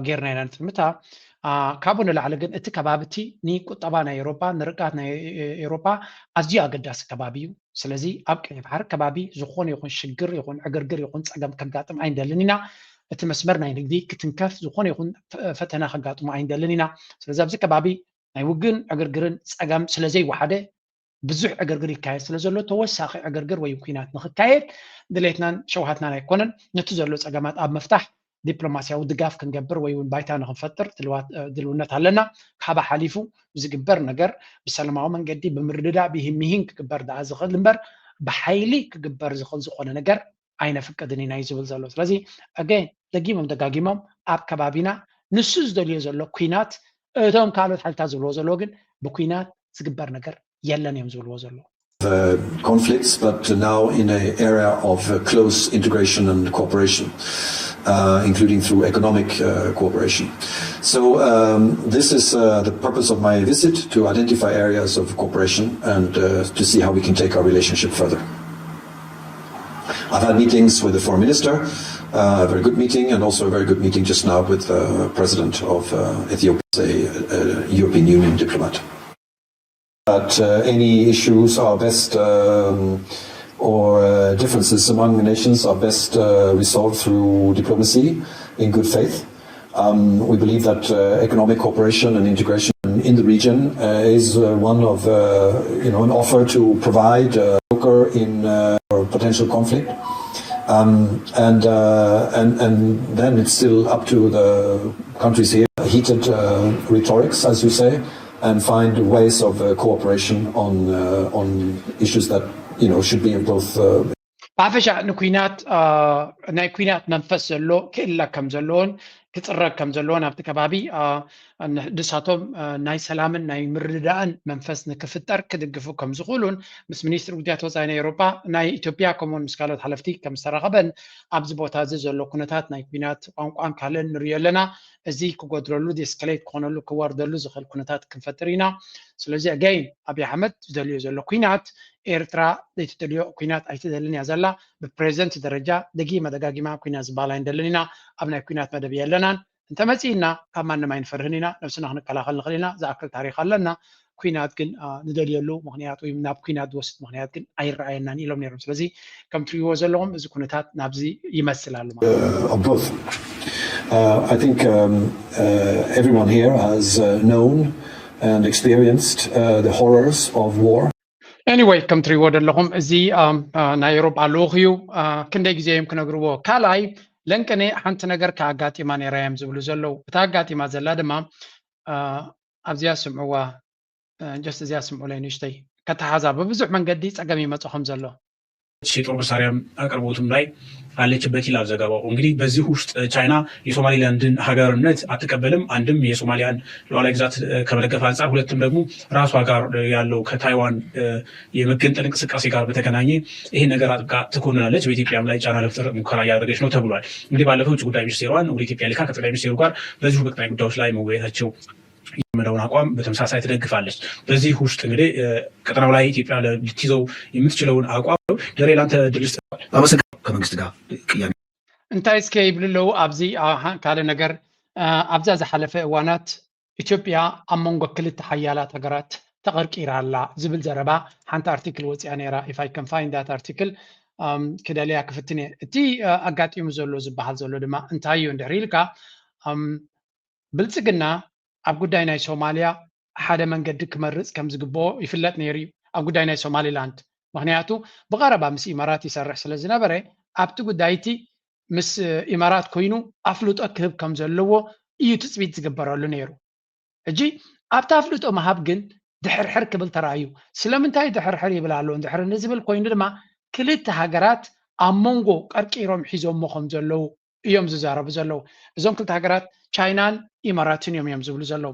ጌርና ኢና ንጥምታ። ካብኡ ንላዕሊ ግን እቲ ከባቢ እቲ ንቁጠባ ናይ ኤሮፓ ንርቃት ናይ ኤሮፓ ኣዝዩ ኣገዳሲ ከባቢ እዩ። ስለዚ ኣብ ቀይ ባሕሪ ከባቢ ዝኾነ ይኹን ሽግር ይኹን ዕግርግር ይኹን ፀገም ከጋጥም ኣይንደልን ኢና። እቲ መስመር ናይ ንግዲ ክትንከፍ ዝኾነ ይኹን ፈተና ከጋጥሞ ኣይንደልን ኢና። ስለዚ ኣብዚ ከባቢ ናይ ውግእን ዕግርግርን ፀገም ስለዘይወሓደ ብዙሕ ዕግርግር ይካየድ ስለ ዘሎ ተወሳኺ ዕግርግር ወይ ኩናት ንክካየድ ድሌትናን ሸውሃትናን ኣይኮነን። ነቲ ዘሎ ፀገማት ኣብ ምፍታሕ ዲፕሎማሲያዊ ድጋፍ ክንገብር ወይ እውን ባይታ ንክንፈጥር ድልውነት ኣለና። ካባ ሓሊፉ ዝግበር ነገር ብሰላማዊ መንገዲ ብምርድዳእ ብሂሚሂን ክግበር ደኣ ዝኽእል እምበር ብሓይሊ ክግበር ዝኽእል ዝኾነ ነገር ኣይነፍቅድን ኢና እዩ ዝብል ዘሎ። ስለዚ ኣገን ደጊሞም ደጋጊሞም ኣብ ከባቢና ንሱ ዝደልዮ ዘሎ ኩናት እቶም ካልኦት ሓይልታት ዝብልዎ ዘለዎ ግን ብኩናት ዝግበር ነገር የለን እዮም ዝብልዎ ዘለዉ። conflicts, but now in an area of close integration and cooperation, including through economic cooperation. So this is the purpose of my visit, to identify areas of cooperation and to see how we can take our relationship further. I've had meetings with the foreign minister, a very good meeting, and also a very good meeting just now with the president of Ethiopia, a European Union diplomat. That any issues are best or differences among nations are best resolved through diplomacy in good faith. We believe that economic cooperation and integration in the region is one of, you know, an offer to provide a broker in potential conflict. And, and, and then it's still up to the countries here. Heated rhetorics, as you say, and find ways of cooperation on, on issues that, you know, should be in both. ብሓፈሻ ንኩናት ናይ ኩናት መንፈስ ዘሎ ክእለ ከም ዘለዎን ክፅረግ ከም ዘለዎን ኣብቲ ከባቢ ንሳቶም ናይ ሰላምን ናይ ምርድዳእን መንፈስ ንክፍጠር ክድግፉ ከም ዝኽእሉን ምስ ሚኒስትሪ ጉዳያት ወፃኢ ናይ ኤውሮጳ ናይ ኢትዮጵያ ከምኡውን ምስ ካልኦት ሓለፍቲ ከም ዝተራኸበን ኣብዚ ቦታ እዚ ዘሎ ኩነታት ናይ ኩናት ቋንቋን ካልእን ንሪኦ ኣለና። እዚ ክጎድለሉ ዲስከሌት ክኾነሉ ክወርደሉ ዝኽእል ኩነታት ክንፈጥር ኢና። ስለዚ ኣገይን ኣብይ ኣሕመድ ዝደልዮ ዘሎ ኩናት ኤርትራ ዘይትደልዮ ኩናት ኣይትደልን እያ ዘላ። ብፕሬዚደንት ደረጃ ደጊመ ደጋጊማ ኩናት ዝበሃል ኣይንደልን ኢና። ኣብ ናይ ኩናት መደብ የለናን። እንተመፂእና ካብ ማንም ኣይንፈርህን ኢና። ነብስና ክንከላኸል ንኽእል ኢና። ዝኣክል ታሪክ ኣለና። ኩናት ግን ንደልየሉ ምክንያት ወይ ናብ ኩናት ዝወስድ ምክንያት ግን ኣይረኣየናን ኢሎም ነይሮም። ስለዚ ከም ትሪእዎ ዘለኹም እዚ ኩነታት ናብዚ ይመስል ኣሎ ማለት እዩ። Of both. Uh, I think um, uh, everyone here has uh, known and experienced uh, the horrors of war. Anyway ከም ትሪእዎ ዘለኹም እዚ ናይ ኤውሮጳ ልኡኽ እዩ። ክንደይ ግዜ እዮም ክነግርዎ። ካልኣይ ለንቅነ ሓንቲ ነገር ከኣጋጢማ ነይራ እዮም ዝብሉ ዘለዉ። እታ ኣጋጢማ ዘላ ድማ ኣብዚኣ ስምዕዋ ጀስት እዚኣ ስምዑለይ ንእሽተይ ከተሓዛ ብብዙሕ መንገዲ ፀገም ይመፁ ከም ዘሎ። የጦር መሳሪያም አቅርቦትም ላይ አለችበት ይላል ዘገባው። እንግዲህ በዚህ ውስጥ ቻይና የሶማሊላንድን ሀገርነት አትቀበልም። አንድም የሶማሊያን ሉዓላዊ ግዛት ከመደገፍ አንጻር፣ ሁለትም ደግሞ ራሷ ጋር ያለው ከታይዋን የመገንጠል እንቅስቃሴ ጋር በተገናኘ ይሄ ነገር አጥብቃ ትኮንናለች። በኢትዮጵያም ላይ ጫና ለመፍጠር ሙከራ እያደረገች ነው ተብሏል። እንግዲህ ባለፈው ውጭ ጉዳይ ሚኒስቴሯን ወደ ኢትዮጵያ ልካ ከጠቅላይ ሚኒስቴሩ ጋር በዚሁ በቀጣይ ጉዳዮች ላይ መወያየታቸው የመደውን አቋም በተመሳሳይ ትደግፋለች። በዚህ ውስጥ እንግዲህ ቀጠናው ላይ ኢትዮጵያ ልትይዘው የምትችለውን አቋም ደሬ ላንተ ድል ስጥ። አመሰግናለሁ። ከመንግስት ጋር ቅያሜ እንታይ እስከ ይብሉ ኣለዉ ኣብዚ ካልእ ነገር ኣብዛ ዝሓለፈ እዋናት ኢትዮጵያ ኣብ መንጎ ክልተ ሓያላት ሃገራት ተቐርቂራ ኣላ ዝብል ዘረባ ሓንቲ ኣርቲክል ወፂኣ ነይራ። If I can find that article ክደልያ ክፍትን እየ። እቲ ኣጋጢሙ ዘሎ ዝበሃል ዘሎ ድማ እንታይ እዩ እንድሕር ኢልካ ብልፅግና ኣብ ጉዳይ ናይ ሶማልያ ሓደ መንገዲ ክመርፅ ከም ዝግብኦ ይፍለጥ ነይሩ እዩ ኣብ ጉዳይ ናይ ሶማሊላንድ። ምክንያቱ ብቐረባ ምስ ኢማራት ይሰርሕ ስለ ዝነበረ ኣብቲ ጉዳይ እቲ ምስ ኢማራት ኮይኑ ኣፍልጦ ክህብ ከም ዘለዎ እዩ ትፅቢት ዝግበረሉ ነይሩ። ሕጂ ኣብቲ ኣፍልጦ ምሃብ ግን ድሕርሕር ክብል ተራእዩ። ስለምንታይ ድሕርሕር ይብል ኣሎ እንድሕር ንዝብል ኮይኑ ድማ ክልተ ሃገራት ኣብ መንጎ ቀርቂሮም ሒዞሞ ከም ዘለዉ እዮም ዝዛረቡ ዘለዉ። እዞም ክልተ ሃገራት ቻይናን ኢማራትን እዮም እዮም ዝብሉ ዘለዉ።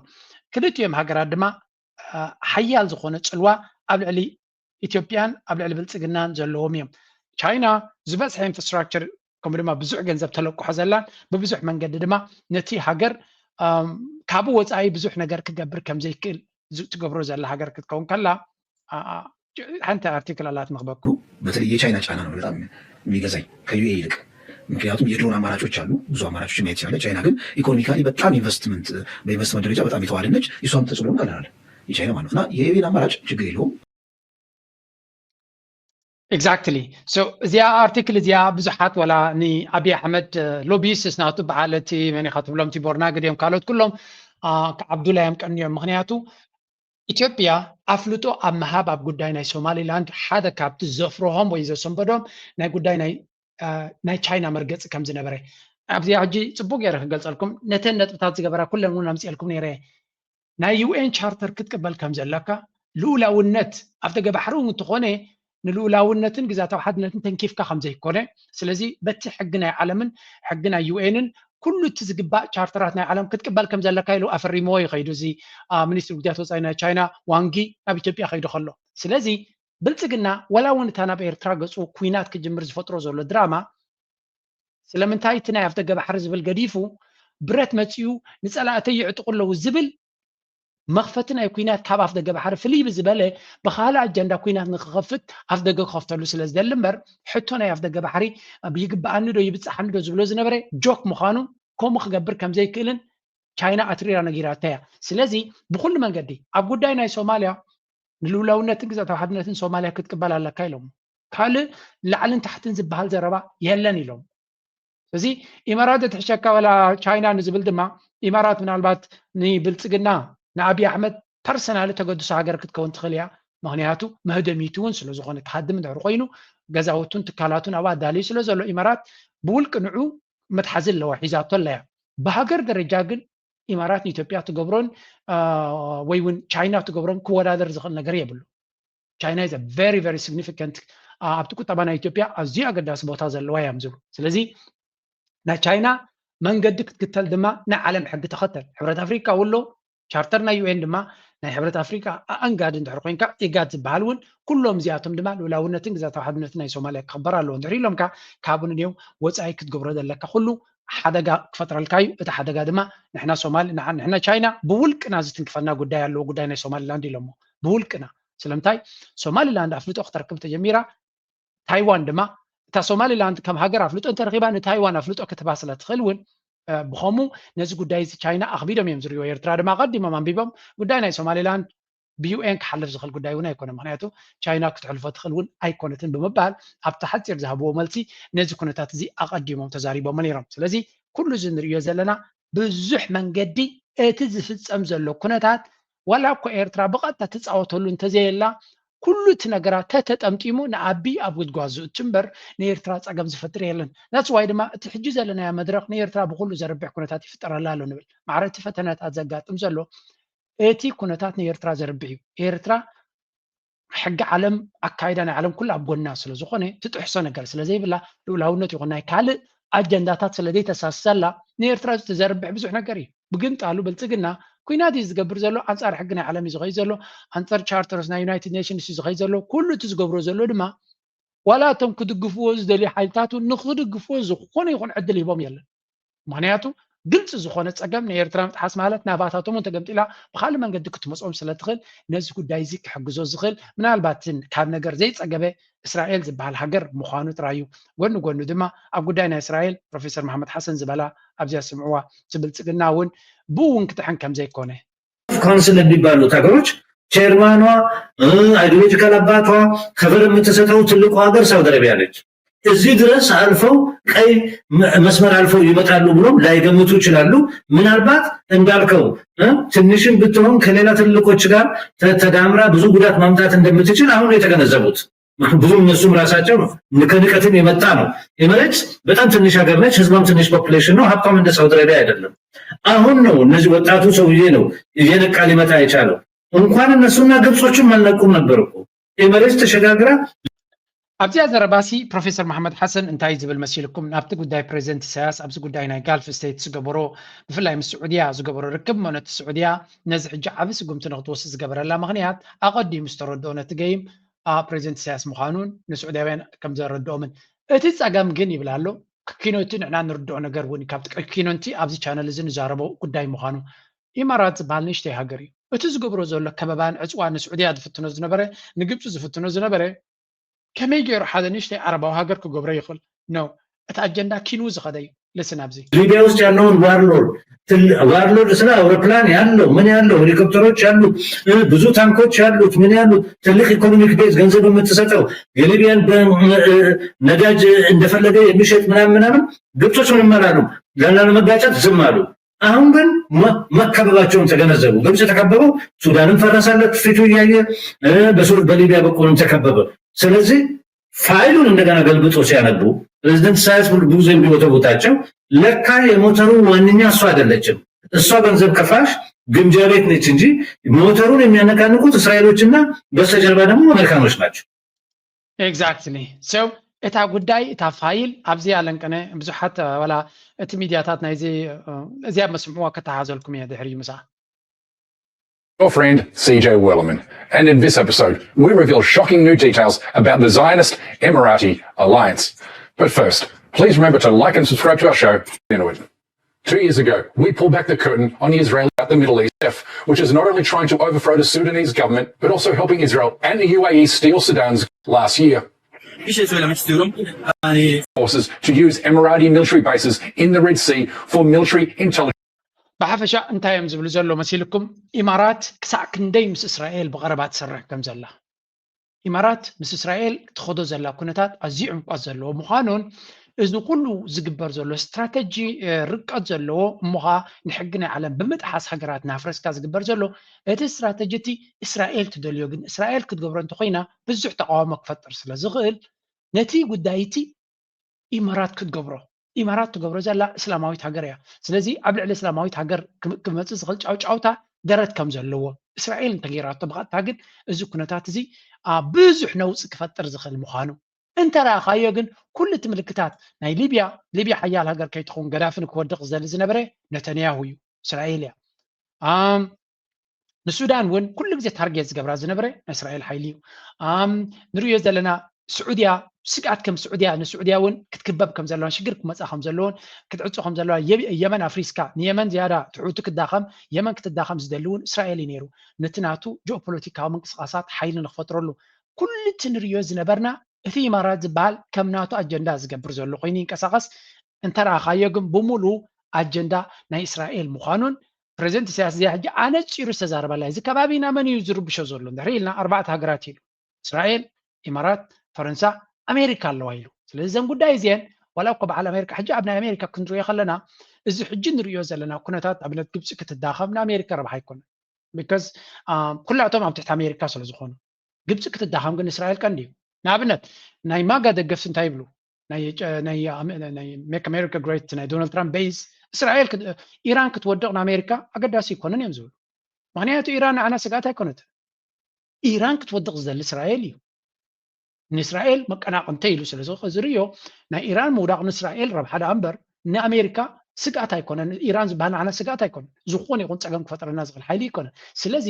ክልቲኦም ሃገራት ድማ ሓያል ዝኾነ ፅልዋ ኣብ ልዕሊ ኢትዮጵያን ኣብ ልዕሊ ብልፅግናን ዘለዎም እዮም። ቻይና ዝበዝሐ ኢንፍራስትራክቸር ከምኡ ድማ ብዙሕ ገንዘብ ተለቅሖ ዘላን ብብዙሕ መንገዲ ድማ ነቲ ሃገር ካብኡ ወፃኢ ብዙሕ ነገር ክገብር ከም ዘይክእል ትገብሮ ዘላ ሃገር ክትከውን ከላ ሓንቲ ኣርቲክል ኣላት ንክበኩ በተለይ የቻይና ጫና ነው በጣም የሚገዛኝ ከዩኤ ይልቅ። ምክንያቱም የድሮን አማራጮች አሉ፣ ብዙ አማራጮች ማየት ይቻላል። ቻይና ግን ኢኮኖሚካሊ በጣም ኢንቨስትመንት በኢንቨስትመንት ደረጃ በጣም የተዋደነች እሷም ተጽዕኖ ቀላል የቻይና ማለት ነው። እና የዩኤን አማራጭ ችግር የለውም። Exactly. So እዚኣ ኣርቲክል እዚኣ ብዙሓት ወላ ንኣብይ ኣሕመድ ሎቢስስ ናቱ በዓል እቲ መን ኢኻ ትብሎም ቲቦር ናግድ እዮም ካልኦት ኩሎም ክዓብዱላ እዮም ቀንዮም። ምክንያቱ ኢትዮጵያ ኣፍልጦ ኣብ ምሃብ ኣብ ጉዳይ ናይ ሶማሊላንድ ሓደ ካብቲ ዘፍርሆም ወይ ዘሰንበዶም ናይ ጉዳይ ናይ ቻይና መርገፂ ከም ዝነበረ፣ ኣብዚ ሕጂ ፅቡቅ ገይረ ክገልፀልኩም፣ ነተን ነጥብታት ዝገበራ ኩለን እውን ኣምፅኤልኩም ነይረ። ናይ ዩኤን ቻርተር ክትቅበል ከም ዘለካ፣ ልኡላውነት ኣብ ደገ ባሕሪ እውን እንተኾነ ንልኡላውነትን ግዛታዊ ሓድነትን ተንኪፍካ ከም ዘይኮነ፣ ስለዚ በቲ ሕጊ ናይ ዓለምን ሕጊ ናይ ዩኤንን ኩሉ እቲ ዝግባእ ቻርተራት ናይ ዓለም ክትቅበል ከም ዘለካ ኢሉ ኣፈሪምዎ ይኸይዱ። እዚ ሚኒስትሪ ጉዳያት ወፃኢ ናይ ቻይና ዋንጊ ናብ ኢትዮጵያ ከይዱ ከሎ፣ ስለዚ ብልፅግና ዋላ እውን እታ ናብ ኤርትራ ገፁ ኩናት ክጅምር ዝፈጥሮ ዘሎ ድራማ ስለምንታይ እቲ ናይ ኣፍደገ ባሕሪ ዝብል ገዲፉ ብረት መፂኡ ንፀላእተይ ይዕጥቁ ኣለዉ ዝብል መኽፈቲ ናይ ኩናት ካብ ኣፍደገ ባሕሪ ፍልይ ብዝበለ ብካልእ ኣጀንዳ ኩናት ንክኸፍት ኣፍደገ ክኸፍተሉ ስለ ዝደሊ እምበር ሕቶ ናይ ኣፍደገ ባሕሪ ይግበኣኒ ዶ ይብፅሓኒ ዶ ዝብሎ ዝነበረ ጆክ ምዃኑ ከምኡ ክገብር ከም ዘይክእልን ቻይና ኣትሪራ ነጊራታ እያ። ስለዚ ብኩሉ መንገዲ ኣብ ጉዳይ ናይ ሶማልያ ንልኡላውነትን ግዛታዊ ሓድነትን ሶማልያ ክትቅበል ኣለካ ኢሎም። ካልእ ላዕልን ታሕትን ዝበሃል ዘረባ የለን ኢሎም። እዚ ኢማራት ዘትሕሸካ ወላ ቻይና ንዝብል ድማ ኢማራት ምናልባት ንብልፅግና ንኣብይ ኣሕመድ ፐርሰናሊ ተገድሶ ሃገር ክትከውን ትኽእል እያ። ምክንያቱ መህደሚቱ እውን ስለዝኾነ ክሃድም እንድሕር ኮይኑ ገዛውቱን ትካላቱን ኣብኣ ኣዳልዩ ስለ ዘሎ ኢማራት ብውልቂ ንዑ መትሓዚ ኣለዋ ሒዛቶ ኣለያ። ብሃገር ደረጃ ግን ኢማራት ንኢትዮጵያ ትገብሮን ወይ እውን ቻይና ትገብሮን ክወዳደር ዝኽእል ነገር የብሉ። ቻይና is a very very significant ኣብቲ ቁጠባ ናይ ኢትዮጵያ ኣዝዩ ኣገዳሲ ቦታ ዘለዋ እዮም ዝብሉ። ስለዚ ናይ ቻይና መንገዲ ክትክተል ድማ ናይ ዓለም ሕጊ ተኸተል። ሕብረት ኣፍሪካ ውሎ ቻርተር ናይ ዩኤን ድማ ናይ ሕብረት ኣፍሪካ ኣእንጋድ እንድሕር ኮይንካ ኢጋድ ዝበሃል እውን ኩሎም እዚኣቶም ድማ ልኡላውነትን ግዛታዊ ሓድነትን ናይ ሶማልያ ክኽበር ኣለዎ እንድሕር ኢሎምካ ካብኡ ንዮም ወፃኢ ክትገብሮ ዘለካ ኩሉ ሓደጋ ክፈጥረልካ እዩ። እቲ ሓደጋ ድማ ንሕና ሶማሊ ንዓ- ንሕና ቻይና ብውልቅና ዝትንክፈና ጉዳይ ኣለዎ። ጉዳይ ናይ ሶማሊላንድ ኢሎሞ ብውልቅና ስለምንታይ ሶማሊላንድ ኣፍልጦ ክተርክብ ተጀሚራ ታይዋን ድማ እታ ሶማሊላንድ ከም ሃገር ኣፍልጦ እንተረኺባ ንታይዋን ኣፍልጦ ክትህባ ስለ ትኽእል እውን ብኸምኡ ነዚ ጉዳይ እዚ ቻይና ኣኽቢዶም እዮም ዝሪእዎ። ኤርትራ ድማ ኣቐዲሞም ኣንቢቦም ጉዳይ ናይ ሶማሊላንድ ብዩኤን ክሓልፍ ዝኽእል ጉዳይ እውን ኣይኮነ። ምክንያቱ ቻይና ክትሕልፎ ትኽእል እውን ኣይኮነትን ብምባል ኣብቲ ሓፂር ዝሃብዎ መልሲ ነዚ ኩነታት እዚ ኣቐዲሞም ተዛሪቦሞ ነይሮም። ስለዚ ኩሉ እዚ ንሪኦ ዘለና ብዙሕ መንገዲ እቲ ዝፍፀም ዘሎ ኩነታት ዋላ እኮ ኤርትራ ብቐጥታ ትፃወተሉ እንተዘየላ ኩሉ እቲ ነገራት ተተጠምጢሙ ንኣቢ ኣብ ጉድጓዝ ዝእቱ እምበር ንኤርትራ ፀገም ዝፈጥር የለን። ናትስ ዋይ ድማ እቲ ሕጂ ዘለናዮ መድረኽ ንኤርትራ ብኩሉ ዘርብሕ ኩነታት ይፍጠረላ ኣሎ ንብል። ማዕረ እቲ ፈተነታት ዘጋጥም ዘሎ እቲ ኩነታት ንኤርትራ ዘርብሕ እዩ። ኤርትራ ሕጊ ዓለም ኣካይዳ ናይ ዓለም ኩሉ ኣብ ጎና ስለ ዝኾነ ትጥሕሶ ነገር ስለ ዘይብላ ልኡላውነት ይኹን ናይ ካልእ ኣጀንዳታት ስለ ዘይተሳስሰላ ንኤርትራ እዚ ተዘርብሕ ብዙሕ ነገር እዩ። ብግምጣሉ ብልፅግና ኩናት እዩ ዝገብር ዘሎ፣ ኣንፃር ሕጊ ናይ ዓለም እዩ ዝኸይድ ዘሎ፣ ኣንፃር ቻርተርስ ናይ ዩናይትድ ኔሽንስ እዩ ዝኸይድ ዘሎ። ኩሉ እቲ ዝገብሮ ዘሎ ድማ ዋላ እቶም ክድግፍዎ ዝደልዩ ሓይልታት እውን ንክድግፍዎ ዝኾነ ይኹን ዕድል ሂቦም የለን። ምክንያቱ ግልፂ ዝኾነ ፀገም ንኤርትራ ምጥሓስ ማለት ናባታቶም እውን ተገምጢላ ብካልእ መንገዲ ክትመፅኦም ስለ ትኽእል ነዚ ጉዳይ እዚ ክሕግዞ ዝኽእል ምናልባት ካብ ነገር ዘይፀገበ እስራኤል ዝበሃል ሃገር ምዃኑ ጥራይ እዩ። ጎኒ ጎኒ ድማ ኣብ ጉዳይ ናይ እስራኤል ፕሮፌሰር መሓመድ ሓሰን ዝበላ ኣብዚኣ ስምዕዋ እቲ ብልፅግና እውን ብኡ እውን ክጥሕን ከም ዘይኮነ ካውንስል የሚባሉት ሀገሮች ቼርማኗ አይዲዮሎጂካል አባቷ ከቨር የምትሰጠው ትልቁ ሀገር ሳውዲ አረቢያ ነች። እዚህ ድረስ አልፈው ቀይ መስመር አልፈው ይመጣሉ ብሎም ላይገምቱ ይችላሉ። ምናልባት እንዳልከው ትንሽም ብትሆን ከሌላ ትልቆች ጋር ተዳምራ ብዙ ጉዳት ማምጣት እንደምትችል አሁን ነው የተገነዘቡት። ብዙም እነሱም ራሳቸው ከንቀትም የመጣ ነው። ኤምሬትስ በጣም ትንሽ ሀገር ነች። ህዝቧም ትንሽ ፖፕሌሽን ነው። ሀብቷም እንደ ሳውዲ አረቢያ አይደለም። አሁን ነው እነዚህ ወጣቱ ሰውዬ ነው እየነቃ ሊመጣ የቻለው። እንኳን እነሱና ግብጾችም አልነቁም ነበር እኮ። ኤምሬትስ ተሸጋግራ ኣብዚኣ ዘረባሲ ፕሮፌሰር መሓመድ ሓሰን እንታይ ዝብል መሲልኩም ናብቲ ጉዳይ ፕሬዚደንት ኢሳያስ ኣብዚ ጉዳይ ናይ ጋልፍ ስቴት ዝገበሮ ብፍላይ ምስ ስዑድያ ዝገበሮ ርክብ እሞ ነቲ ስዑድያ ነዚ ሕጂ ዓቢ ስጉምቲ ንክትወስድ ዝገበረላ ምክንያት ኣቐዲሙ ዝተረድኦ ነቲ ገይም ፕሬዚደንት ኢሳያስ ምዃኑን ንስዑድያውያን ከም ዘረድኦምን እቲ ጸገም ግን ይብል ኣሎ ክኪኖቲ ንዕና ንርድኦ ነገር እውን ካብቲ ክኪኖንቲ ኣብዚ ቻነል እዚ ንዛረቦ ጉዳይ ምዃኑ ኢማራት ዝበሃል ንእሽተይ ሃገር እዩ እቲ ዝገብሮ ዘሎ ከበባን ዕፅዋን ንስዑድያ ዝፍትኖ ዝነበረ ንግብፂ ዝፍትኖ ዝነበረ ከመይ ገይሩ ሓደ ንእሽተይ ዓረባዊ ሃገር ክገብሮ ይኽእል ነው እቲ ኣጀንዳ ኪንው ዝኸደ እዩ ልስን ኣብዚ ሊቢያ ውስጥ ያለውን ዋርሎርድ ዋርሎርድ ስለ አውሮፕላን ያለው ምን ያለው ሄሊኮፕተሮች ያሉት ብዙ ታንኮች ያሉት ምን ያሉት ትልቅ ኢኮኖሚክ ቤዝ ገንዘብ የምትሰጠው የሊቢያን ነዳጅ እንደፈለገ የሚሸጥ ምናምን ምናምን ግብጾች ምንም አላሉ። ላለመጋጨት ዝም አሉ። አሁን ግን መከበባቸውን ተገነዘቡ። ግብፅ ተከበበው፣ ሱዳንም ፈረሰለት ፊቱ እያየ በሱር በሊቢያ በኩልም ተከበበ። ስለዚህ ፋይሉን እንደገና ገልብጦ ሲያነቡ ፕሬዚደንት ኢሳያስ ብዙ ጊዜ የሚወተውታቸው ለካ የሞተሩ ዋነኛ እሷ አይደለችም። እሷ ገንዘብ ከፋሽ ግምጃ ቤት ነች እንጂ ሞተሩን የሚያነቃንቁት እስራኤሎችና በስተጀርባ ደግሞ አሜሪካኖች ናቸው። Exactly። So እታ ጉዳይ እታ ፋይል ኣብዚ ኣለንቀነ ብዙሓት ዋላ እቲ ሚዲያታት ናይዚ እዚኣ መስምዕዋ ከተሓዘልኩም እየ ድሕሪ ምሳ Your friend C J Werleman, and in this episode, we reveal shocking new details about the Zionist Emirati alliance. But first, please remember to like and subscribe to our show. Two years ago, we pulled back the curtain on the Israeli at the Middle East, which is not only trying to overthrow the Sudanese government, but also helping Israel and the U A E steal Sudan's last year. Forces to use Emirati military bases in the Red Sea for military intelligence. ብሓፈሻ እንታይ እዮም ዝብሉ ዘሎ መሲልኩም? ኢማራት ክሳዕ ክንደይ ምስ እስራኤል ብቐረባ ትሰርሕ ከም ዘላ። ኢማራት ምስ እስራኤል ትኸዶ ዘላ ኩነታት ኣዝዩ ዕምቆት ዘለዎ ምዃኑን፣ እዚ ኩሉ ዝግበር ዘሎ ስትራተጂ ርቀት ዘለዎ እሞ ኸዓ ንሕጊ ናይ ዓለም ብምጥሓስ ሃገራት ናፍረስካ ዝግበር ዘሎ እቲ ስትራተጂ እቲ እስራኤል ትደልዮ ግን እስራኤል ክትገብሮ እንተኮይና ብዙሕ ተቃውሞ ክፈጥር ስለ ዝኽእል ነቲ ጉዳይ እቲ ኢማራት ክትገብሮ ኢማራት ትገብሮ ዘላ እስላማዊት ሃገር እያ። ስለዚ ኣብ ልዕሊ እስላማዊት ሃገር ክመፅእ ዝኽእል ጫውጫውታ ደረት ከም ዘለዎ እስራኤል እንተገይራቶ ብቐጥታ ግን እዚ ኩነታት እዚ ብዙሕ ነውፂ ክፈጥር ዝኽእል ምዃኑ እንተረኣኻዮ ግን ኩሉ እቲ ምልክታት ናይ ሊብያ ሊብያ ሓያል ሃገር ከይትኸውን ገዳፊ ንክወድቕ ዝደሊ ዝነበረ ነተንያሁ እዩ፣ እስራኤል እያ። ንሱዳን እውን ኩሉ ግዜ ታርጌት ዝገብራ ዝነበረ ናይ እስራኤል ሓይሊ እዩ። ንርእዮ ዘለና ስዑድያ ስግኣት ከም ስዑድያ ንስዑድያ እውን ክትክበብ ከም ዘለዋን ሽግር ክመፃ ከም ዘለዎን ክትዕፆ ከም ዘለዋ የመን ኣፍሪስካ ንየመን ዝያዳ ትሑቲ ክዳኸም የመን ክትዳኸም ዝደሊ እውን እስራኤል እዩ ነይሩ። ነቲ ናቱ ጂኦፖለቲካዊ ምንቅስቃሳት ሓይሊ ንክፈጥረሉ ኩሉ እቲ ንርእዮ ዝነበርና እቲ ኢማራት ዝበሃል ከም ናቱ ኣጀንዳ ዝገብር ዘሎ ኮይኑ ይንቀሳቀስ እንተረኣኻዮ ግን ብሙሉ ኣጀንዳ ናይ እስራኤል ምዃኑን ፕሬዚደንት ኢሳያስ እዚኣ ሕጂ ኣነፂሩ ዝተዛረበላ እዚ ከባቢ ኢና መን እዩ ዝርብሾ ዘሎ እንድሕሪ ኢልና ኣርባዕተ ሃገራት ኢሉ እስራኤል ኢማራት ፈረንሳ ኣሜሪካ ኣለዋ ኢሉ ስለዚ ዘን ጉዳይ እዚአን ዋላ እኮ በዓል ኣሜሪካ ሕጂ ኣብ ናይ ኣሜሪካ ክንሪኦ ከለና እዚ ሕጂ ንሪኦ ዘለና ኩነታት ኣብነት ግብፂ ክትዳኸም ንኣሜሪካ ረብሓ ኣይኮነን because ኩላቶም ኣብ ትሕቲ ኣሜሪካ ስለ ዝኾኑ ግብፂ ክትዳኸም ግን እስራኤል ቀንዲ እዩ ንኣብነት ናይ ማጋ ደገፍቲ እንታይ ይብሉ ናይ make America great ናይ ዶናልድ ትራምፕ ቤዝ እስራኤል ኢራን ክትወድቕ ንኣሜሪካ ኣገዳሲ ይኮነን እዮም ዝብሉ ምክንያቱ ኢራን ንዓና ስግኣት ኣይኮነትን ኢራን ክትወድቕ ዝደሊ እስራኤል እዩ ንእስራኤል መቀናቕንተ ኢሉ ስለ ዝርዮ ናይ ኢራን ምውዳቕ ንእስራኤል ረብሓ ደኣ እምበር ንኣሜሪካ ስግኣት ኣይኮነን ኢራን ዝበሃል ንዓና ስግኣት ኣይኮነን ዝኾነ ይኹን ፀገም ክፈጥረና ዝኽእል ሓይሊ ኣይኮነን ስለዚ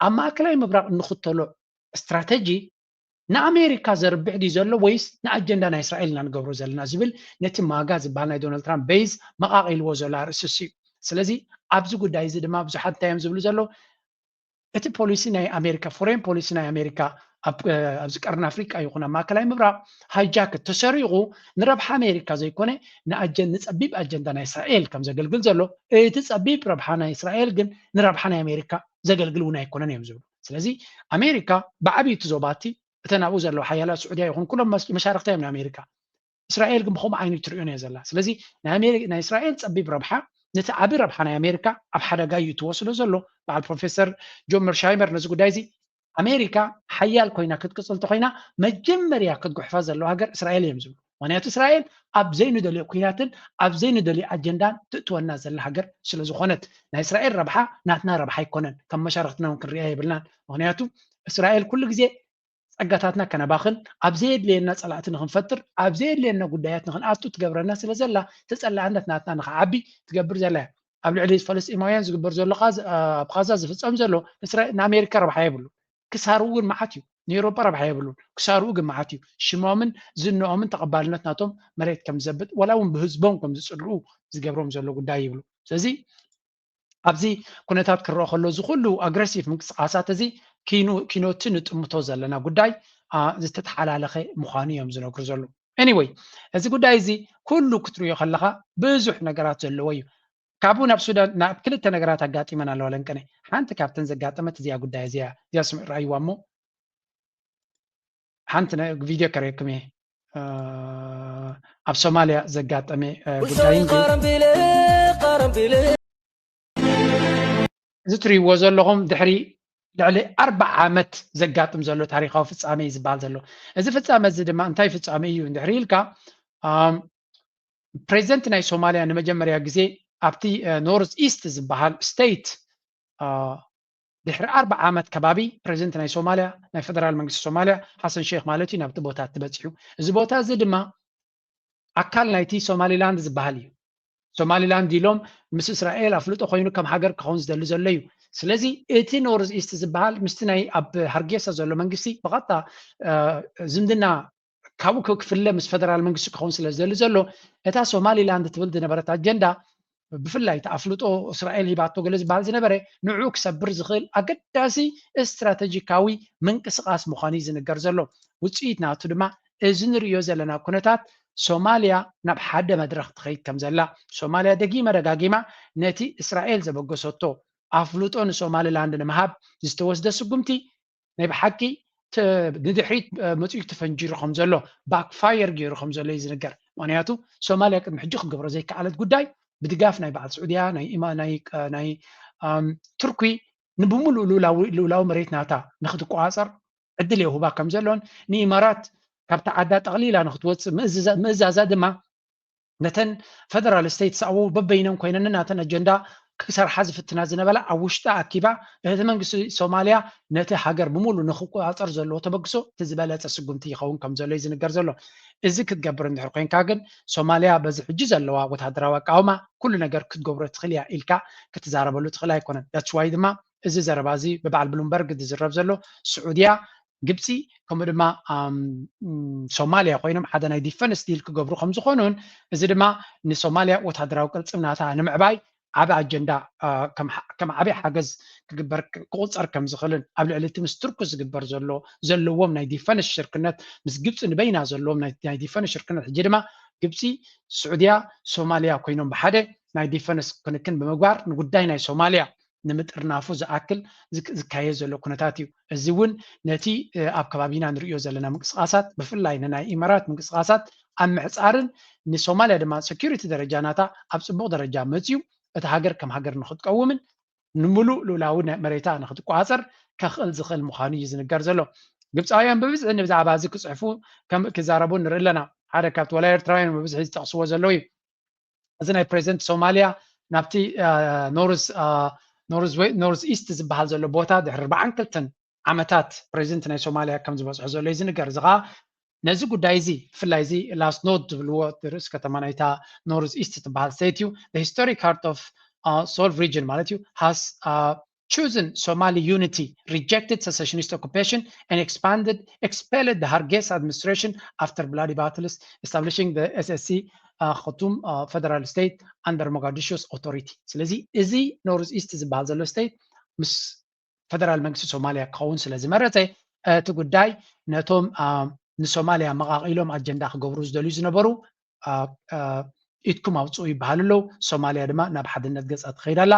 ኣብ ማእከላይ ምብራቕ እንኽተሎ ስትራተጂ ንኣሜሪካ ዘርብሕ ድዩ ዘሎ ወይስ ንኣጀንዳ ናይ እስራኤል ኢና ንገብሮ ዘለና ዝብል ነቲ ማጋ ዝበሃል ናይ ዶናልድ ትራምፕ ቤዝ መቓቒልዎ ዘሎ ኣርእስቲ እዩ ስለዚ ኣብዚ ጉዳይ እዚ ድማ ብዙሓት እንታይ እዮም ዝብሉ ዘለዉ እቲ ፖሊሲ ናይ ኣሜሪካ ፎሬን ፖሊሲ ናይ ኣሜሪካ ኣብዚ ቀርኒ ኣፍሪቃ ይኹን ኣብ ማእከላይ ምብራቕ ሃይጃክ ተሰሪቑ ንረብሓ ኣሜሪካ ዘይኮነ ንጸቢብ ኣጀንዳ ናይ እስራኤል ከም ዘገልግል ዘሎ እቲ ጸቢብ ረብሓ ናይ እስራኤል ግን ንረብሓ ናይ ኣሜሪካ ዘገልግል እውን ኣይኮነን እዮም ዝብሉ ስለዚ ኣሜሪካ ብዓብዩ እቲ ዞባቲ እተን ኣብኡ ዘለዋ ሓያላት ስዑድያ ይኹን ኩሎም መሻርክታ እዮም ንኣሜሪካ እስራኤል ግን ብኸምኡ ዓይኑ ትርእዮን እያ ዘላ ስለዚ ናይ እስራኤል ፀቢብ ረብሓ ነቲ ዓቢ ረብሓ ናይ ኣሜሪካ ኣብ ሓደጋ እዩ ትወስዶ ዘሎ በዓል ፕሮፌሰር ጆን መርሻይመር ነዚ ጉዳይ እዚ ኣሜሪካ ሓያል ኮይና ክትቅፅል ተኮይና መጀመርያ ክትጉሕፋ ዘለዋ ሃገር እስራኤል እዮም ዝብሉ ምክንያቱ እስራኤል ኣብ ዘይንደልዮ ኩናትን ኣብ ዘይንደልዮ ኣጀንዳን ትእትወና ዘላ ሃገር ስለዝኮነት ናይ እስራኤል ረብሓ ናትና ረብሓ ኣይኮነን ከም መሻርክትና እውን ክንሪኣ የብልናን ምክንያቱ እስራኤል ኩሉ ግዜ ጸጋታትና ከነባኽን ኣብ ዘየድልየና ጸላእቲ ንኽንፈጥር ኣብ ዘየድልየና ጉዳያት ንኽንኣቱ ትገብረና ስለ ዘላ ተጸላእነት ናትና ንኽዓቢ ትገብር ዘላ እያ ኣብ ልዕሊ ፈለስጢማውያን ዝግበር ዘሎ ኣብ ኻዛ ዝፍጸም ዘሎ ንኣሜሪካ ረብሓ የብሉ ክሳርኡ ግን መዓት እዩ ንኤሮጳ ረብሓ የብሉን ክሳርኡ ግን መዓት እዩ ሽሞምን ዝንኦምን ተቐባልነት ናቶም መሬት ከም ዘብጥ ወላ እውን ብህዝቦም ከም ዝጽልኡ ዝገብሮም ዘሎ ጉዳይ ይብሉ ስለዚ ኣብዚ ኩነታት ክረአ ከሎ እዚ ኩሉ ኣግረሲቭ ምንቅስቃሳት እዚ ኪኖቲ ንጥምቶ ዘለና ጉዳይ ዝተተሓላለኸ ምዃኑ እዮም ዝነግሩ ዘለዉ anyway እዚ ጉዳይ እዚ ኩሉ ክትሪኦ ከለካ ብዙሕ ነገራት ዘለዎ እዩ ካብኡ ናብ ሱዳን ናብ ክልተ ነገራት ኣጋጢመን ኣለዋ ለንቀነ ሓንቲ ካብተን ዘጋጠመት እዚኣ ጉዳይ እዚኣ እዚኣ ስምዕ ረኣይዋ እሞ ሓንቲ ቪድዮ ከርእየኩም እየ ኣብ ሶማልያ ዘጋጠመ ጉዳይ እዚ ትሪእዎ ዘለኹም ድሕሪ ልዕሊ ኣርባዓ ዓመት ዘጋጥም ዘሎ ታሪኻዊ ፍጻሜ እዩ ዝበሃል ዘሎ። እዚ ፍጻመ እዚ ድማ እንታይ ፍጻሜ እዩ እንድሕሪ ኢልካ፣ ፕሬዚደንት ናይ ሶማልያ ንመጀመርያ ግዜ ኣብቲ ኖርዝ ኢስት ዝበሃል ስቴት ድሕሪ ኣርባዓ ዓመት ከባቢ ፕሬዚደንት ናይ ሶማልያ፣ ናይ ፈደራል መንግስቲ ሶማልያ፣ ሓሰን ሼክ ማለት እዩ፣ ናብቲ ቦታ እቲ በፂሑ። እዚ ቦታ እዚ ድማ ኣካል ናይቲ ሶማሊላንድ ዝበሃል እዩ። ሶማሊላንድ ኢሎም ምስ እስራኤል ኣፍልጦ ኮይኑ ከም ሃገር ክኸውን ዝደሊ ዘሎ እዩ። ስለዚ እቲ ኖርዝ ኢስት ዝበሃል ምስቲ ናይ ኣብ ሃርጌሳ ዘሎ መንግስቲ ብቐጥታ ዝምድና ካብኡ ክፍለ ምስ ፈደራል መንግስቲ ክኸውን ስለ ዝደሊ ዘሎ፣ እታ ሶማሊላንድ ትብል ዝነበረት ኣጀንዳ፣ ብፍላይ እቲ ኣፍልጦ እስራኤል ሂባቶ ገለ ዝበሃል ዝነበረ፣ ንዑ ክሰብር ዝኽእል ኣገዳሲ ስትራተጂካዊ ምንቅስቃስ ምዃኑ እዩ ዝንገር ዘሎ። ውፅኢት ናቱ ድማ እዚ ንርእዮ ዘለና ኩነታት፣ ሶማልያ ናብ ሓደ መድረኽ ትኸይድ ከም ዘላ፣ ሶማልያ ደጊመ ደጋጊማ ነቲ እስራኤል ዘበገሰቶ ኣፍልጦ ንሶማሊላንድ ንምሃብ ዝተወስደ ስጉምቲ ናይ ብሓቂ ንድሕሪት መፂኡ ተፈንጂሩ ከም ዘሎ፣ ባክፋየር ገይሩ ከም ዘሎ እዩ ዝንገር። ምክንያቱ ሶማልያ ቅድሚ ሕጂ ክገብሮ ዘይከኣለት ጉዳይ፣ ብድጋፍ ናይ በዓል ስዑድያ፣ ናይ ኢማ-፣ ናይ፣ ናይ፣ ኣም፣ ቱርኪ ንብምሉእ ልኡላዊ፣ ልኡላዊ መሬት ናታ ንክትቆፃፀር ዕድል የውህባ ከም ዘሎን፣ ንኢማራት ካብታ ዓዳ ጠቕሊላ ንክትወፅእ ምእዝዛ-፣ ምእዛዛ ድማ ነተን ፈደራል ስቴትስ ኣብኡ በበይነን ኮይነን ናተን ኣጀንዳ ክሰርሓ ዝፍትና ዝነበላ ኣብ ውሽጣ ኣኪባ፣ እቲ መንግስቲ ሶማልያ ነቲ ሃገር ብምሉእ ንክቆፃፀር ዘለዎ ተበግሶ እቲ ዝበለፀ ስጉምቲ ይኸውን ከም ዘሎ እዩ ዝንገር ዘሎ። እዚ ክትገብር እንድሕር ኮይንካ ግን፣ ሶማልያ በዚ ሕጂ ዘለዋ ወታደራዊ ኣቃውማ ኩሉ ነገር ክትገብሮ ትኽእል እያ ኢልካ ክትዛረበሉ ትኽእል ኣይኮነን። That's why ድማ እዚ ዘረባ እዚ ብበዓል ብሉምበርግ ዝዝረብ ዘሎ፣ ስዑድያ፣ ግብፂ፣ ከምኡ ድማ፣ ኣም፣ ም፣ ሶማልያ ኮይኖም ሓደ ናይ ዲፈንስ ዲል ክገብሩ ከም ዝኾኑን፣ እዚ ድማ ንሶማልያ ወታደራዊ ቅልፅምናታ ንምዕባይ ዓቢ ኣጀንዳ፣ አ፣ ከም ሓ-፣ ከም ዓቢ ሓገዝ ክግበር፣ ክ-፣ ክቑፀር ከም ዝኽእልን፣ ኣብ ልዕሊ እቲ ምስ ቱርኪ ዝግበር ዘሎ፣ ዘለዎም ናይ ዲፈንስ ሽርክነት፣ ምስ ግብፂ ንበይና ዘለዎም ናይ፣ ናይ ዲፈንስ ሽርክነት፣ ሕጂ ድማ ግብፂ፣ ስዑድያ፣ ሶማልያ ኮይኖም ብሓደ ናይ ዲፈንስ ክንክን ብምግባር ንጉዳይ ናይ ሶማልያ ንምጥርናፉ ዝኣክል ዝክ-፣ ዝካየድ ዘሎ ኩነታት እዩ። እዚ እውን ነቲ፣ እ፣ ኣብ ከባቢና ንርእዮ ዘለና ምንቅስቃሳት፣ ብፍላይ ንናይ ኢማራት ምንቅስቃሳት ኣብ ምሕጻርን ንሶማልያ ድማ ሴኩሪቲ ደረጃ ናታ ኣብ ጽቡቕ ደረጃ መጽዩ፣ እታ ሃገር ከም ሃገር ንክትቀውምን ንምሉእ ልኡላዊ ነ-፣ መሬታ ንክትቆጻጸር ከኽእል ዝኽእል ምዃኑ እዩ ዝንገር ዘሎ። ግብጻውያን ብብዝሒ ንብዛዕባ እዚ ክጽሕፉ ከም ክዛረቡ ንርኢ ኣለና። ሓደ ካብቲ ዋላ ኤርትራውያን ብብዝሒ ዝጠቕስዎ ዘለዉ እዩ። እዚ ናይ ፕሬዚደንት ሶማልያ ናብቲ፣ አ፣ ኖርዝ፣ አ፣ ኖርዝ ዌ-፣ ኖርዝ ኢስት ዝበሃል ዘሎ ቦታ ድሕሪ ኣርባዓን ክልተን ዓመታት ፕሬዚደንት ናይ ሶማልያ ከም ዝበፅሖ ዘሎ እዩ ዝንገር። እዚ ኸዓ ነዚ ጉዳይ እዚ፣ ብፍላይ እዚ ላስኖድ ዝብልዎ፣ ርእሲ ከተማ ናይታ ኖርዝ ኢስት ትበሃል ስቴት እዩ። The historic heart of, uh, Sool region ማለት እዩ፣ has, uh, chosen Somali unity, rejected secessionist occupation, and expanded, expelled the Hargeisa administration after bloody battles, establishing the S S C, uh, Khartoum, uh, federal state under Mogadishu's authority። ስለዚ እዚ ኖርዝ ኢስት ዝበሃል ዘሎ ስቴት ምስ ፈደራል መንግስቲ ሶማልያ ክኸውን ስለ ዝመረፀ፣ እቲ ጉዳይ ነቶም፣ አ፣ ንሶማልያ መቓቒሎም ኣጀንዳ ክገብሩ ዝደልዩ ዝነበሩ፣ አ፣ አ፣ ኢድኩም ኣውፅኡ ይበሃሉ ኣለዉ። ሶማልያ ድማ ናብ ሓድነት ገፃ ትኸይድ ኣላ።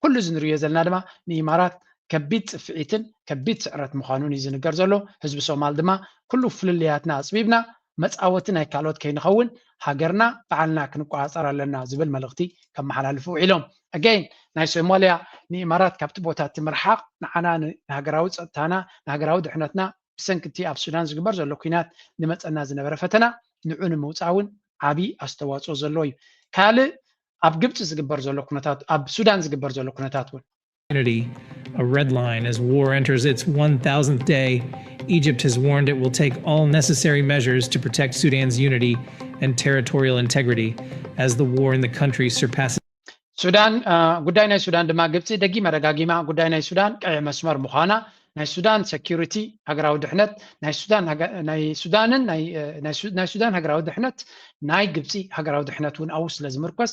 ኩሉ እዚ ንርእዮ ዘለና ድማ ንኢማራት ከቢድ ፅፍዒትን ከቢድ ስዕረት ምዃኑን እዩ ዝንገር ዘሎ። ህዝቢ ሶማል ድማ ኩሉ ፍልልያትና ኣፅቢብና መፃወቲ ናይ ካልኦት ከይንኸውን፣ ሃገርና ባዕልና ክንቆፃፀር ኣለና ዝብል መልእኽቲ ከመሓላልፉ ውዒሎም። ኣገይን ናይ ሶማልያ ንኢማራት ካብቲ ቦታ እቲ ምርሓቕ ንዓና ን-፣ ንሃገራዊ ፀጥታና፣ ንሃገራዊ ድሕነትና፣ ብሰንኪ እቲ ኣብ ሱዳን ዝግበር ዘሎ ኲናት ንመፀና ዝነበረ ፈተና ንዑ ንምውፃእ እውን ዓብዪ ኣስተዋፅኦ ዘለዎ እዩ። ካልእ ኣብ ግብፂ ዝግበር ዘሎ ኩነታት፣ ኣብ ሱዳን ዝግበር ዘሎ ኩነታት እውን Unity, a red line as war enters its one thousandth day. Egypt has warned it will take all necessary measures to protect Sudan's unity and territorial integrity as the war in the country surpasses ሱዳን፣ አ፣ ጉዳይ ናይ ሱዳን ድማ ግብፂ ደጊማ ደጋጊማ ጉዳይ ናይ ሱዳን ቀይሕ መስመር ምዃና፣ ናይ ሱዳን ሴኩሪቲ፣ ሃገራዊ ድሕነት፣ ናይ ሱዳን ሃገ-፣ ናይ ሱዳንን ናይ፣ እ፣ ናይ ሱ-፣ ናይ ሱዳን ሃገራዊ ድሕነት፣ ናይ ግብፂ ሃገራዊ ድሕነት እውን ኣብኡ ስለ ዝምርኮስ፣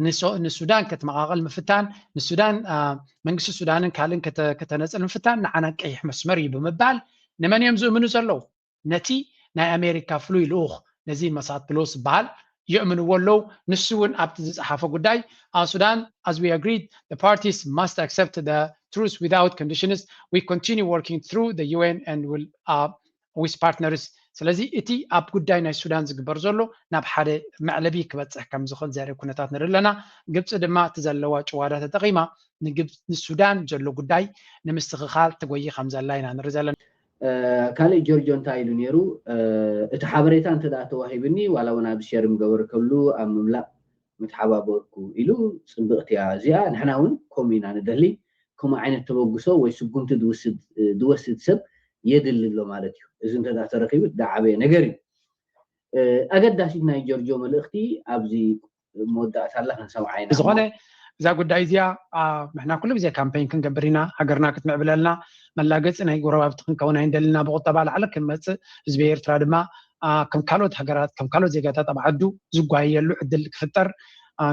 ንሶ-፣ ንሱዳን ክትመቓቐል ምፍታን፣ ንሱዳን፣ አ፣ መንግስቲ ሱዳንን ካልእን ከተ-፣ ከተነፅል ምፍታን ንዓና ቀይሕ መስመር እዩ ብምባል፣ ንመን እዮም ዝእምኑ ዘለዉ? ነቲ ናይ ኣሜሪካ ፍሉይ ልኡኽ ነዚ መሳት ፕሎስ ዝበሃል የእምንዎ ኣለዉ። ንሱ እውን ኣብቲ ዝፀሓፎ ጉዳይ፣ አ፣ ሱዳን, as we agreed, the parties must accept the truth without conditions. We continue working through the U N and will, uh, with partners ስለዚ እቲ ኣብ ጉዳይ ናይ ሱዳን ዝግበር ዘሎ ናብ ሓደ መዕለቢ ክበፅሕ ከም ዝኽእል ዘርኢ ኩነታት ንርኢ ኣለና። ግብፂ ድማ እቲ ዘለዋ ጭዋዳ ተጠቒማ ንግብ- ንሱዳን ዘሎ ጉዳይ ንምስትኽኻል ትጎይ ከም ዘላ ኢና ንርኢ ዘለና። ካልእ ጆርጆ እንታይ ኢሉ ነይሩ? እቲ ሓበሬታ እንተ ደኣ ተዋሂብኒ ዋላ እውን ኣብ ሸር ምገበርከሉ ኣብ ምምላእ ምትሓባበርኩ ኢሉ። ፅብቕቲ እያ እዚኣ። ንሕና እውን ከምኡ ኢና ንደሊ። ከምኡ ዓይነት ተበግሶ ወይ ስጉምቲ ዝወስድ ሰብ የድሊ ኣሎ ማለት እዩ። እዚ እንተ ተረኪቡ ዝዓበየ ነገር እዩ። ኣገዳሲት ናይ ጆርጆ መልእኽቲ ኣብዚ መወዳእታ ኣላ ክንሰምዓ ኢና። ዝኾነ እዛ ጉዳይ እዚኣ ንሕና ኩሉ ግዜ ካምፔን ክንገብር ኢና። ሃገርና ክትምዕብለልና መላገፂ ናይ ጎረባብቲ ክንከውን ኣይንደልና። ብቁጠባ ላዕሊ ክንመፅእ ህዝቢ ኤርትራ ድማ ከም ካልኦት ሃገራት ከም ካልኦት ዜጋታት ኣብ ዓዱ ዝጓየየሉ ዕድል ክፍጠር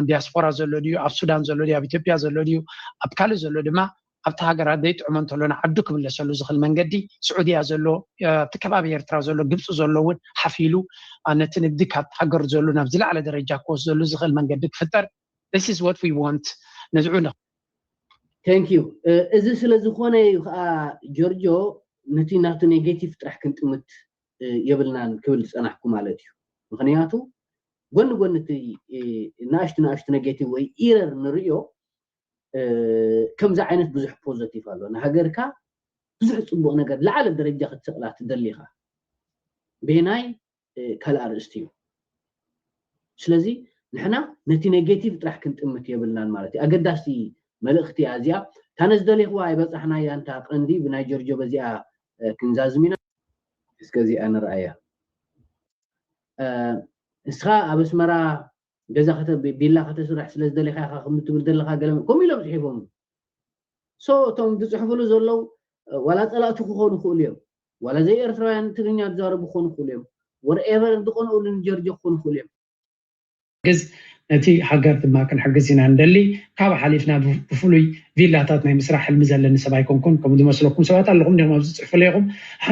ዲያስፖራ ዘሎ ድዩ ኣብ ሱዳን ዘሎ ድዩ ኣብ ኢትዮጵያ ዘሎ ድዩ ኣብ ካልእ ዘሎ ድማ ኣብቲ ሃገራት ዘይጥዕሞ እንተሎ ንዓዱ ክምለሰሉ ዝኽእል መንገዲ ስዑድያ ዘሎ ኣብቲ ከባቢ ኤርትራ ዘሎ ግብፂ ዘሎ እውን ሓፊሉ ነቲ ንግዲ ካብ ሃገር ዘሎ ናብ ዝለዓለ ደረጃ ክወስደሉ ዝኽእል መንገዲ ክፍጠር this is what we want ነዝዑ thank you እዚ ስለ ዝኾነ እዩ ከዓ ጆርጆ ነቲ ናቱ ኔጌቲቭ ጥራሕ ክንጥምት የብልናን ክብል ዝፀናሕኩ ማለት እዩ። ምክንያቱ ጎኒ ጎኒ እቲ ንኣሽቱ ንኣሽቱ ኔጌቲቭ ወይ ኢረር ንርእዮ ከምዚ ዓይነት ብዙሕ ፖዘቲቭ ኣሎ። ንሃገርካ ብዙሕ ፅቡቅ ነገር ላዕለ ደረጃ ክትሰቅላ ትደሊኻ ቤናይ ካልእ ኣርእስቲ እዩ። ስለዚ ንሕና ነቲ ኔጌቲቭ ጥራሕ ክንጥምት የብልናን ማለት እዩ። ኣገዳሲ መልእኽቲ እያ እዚኣ። እታ ነዝደሌኽዋ ኣይበፃሕናያ እንታ ቀንዲ ብናይ ጆርጆ በዚኣ ክንዛዝም ኢና። እስከ እዚኣ ንርኣያ። ንስኻ ኣብ ኣስመራ ገዛ ቢላ ከተስርሕ ስለ ዝደሌኻ ኢኻ ከምኡ ትብል ዘለኻ ገለ ከምኡ ኢሎም ፅሒፎም። ሶ እቶም ዝፅሕፍሉ ዘለዉ ዋላ ፀላእቲ ክኾኑ ይኽእሉ እዮም፣ ዋላ ዘይኤርትራውያን ትግርኛ ዝዛረቡ ክኾኑ ይኽእሉ እዮም፣ ወርኤቨር ዝቐንኡሉ ንጀርጆ ክኾኑ ይኽእሉ እዮም። ግዝ ነቲ ሃገር ድማ ክንሕግዝ ኢና ንደሊ። ካብ ሓሊፍና ብፍሉይ ቪላታት ናይ ምስራሕ ሕልሚ ዘለኒ ሰብ ኣይኮንኩን። ከምኡ ዝመስለኩም ሰባት ኣለኹም ዲኹም ኣብዚ ትፅሕፉ ኣለኹም።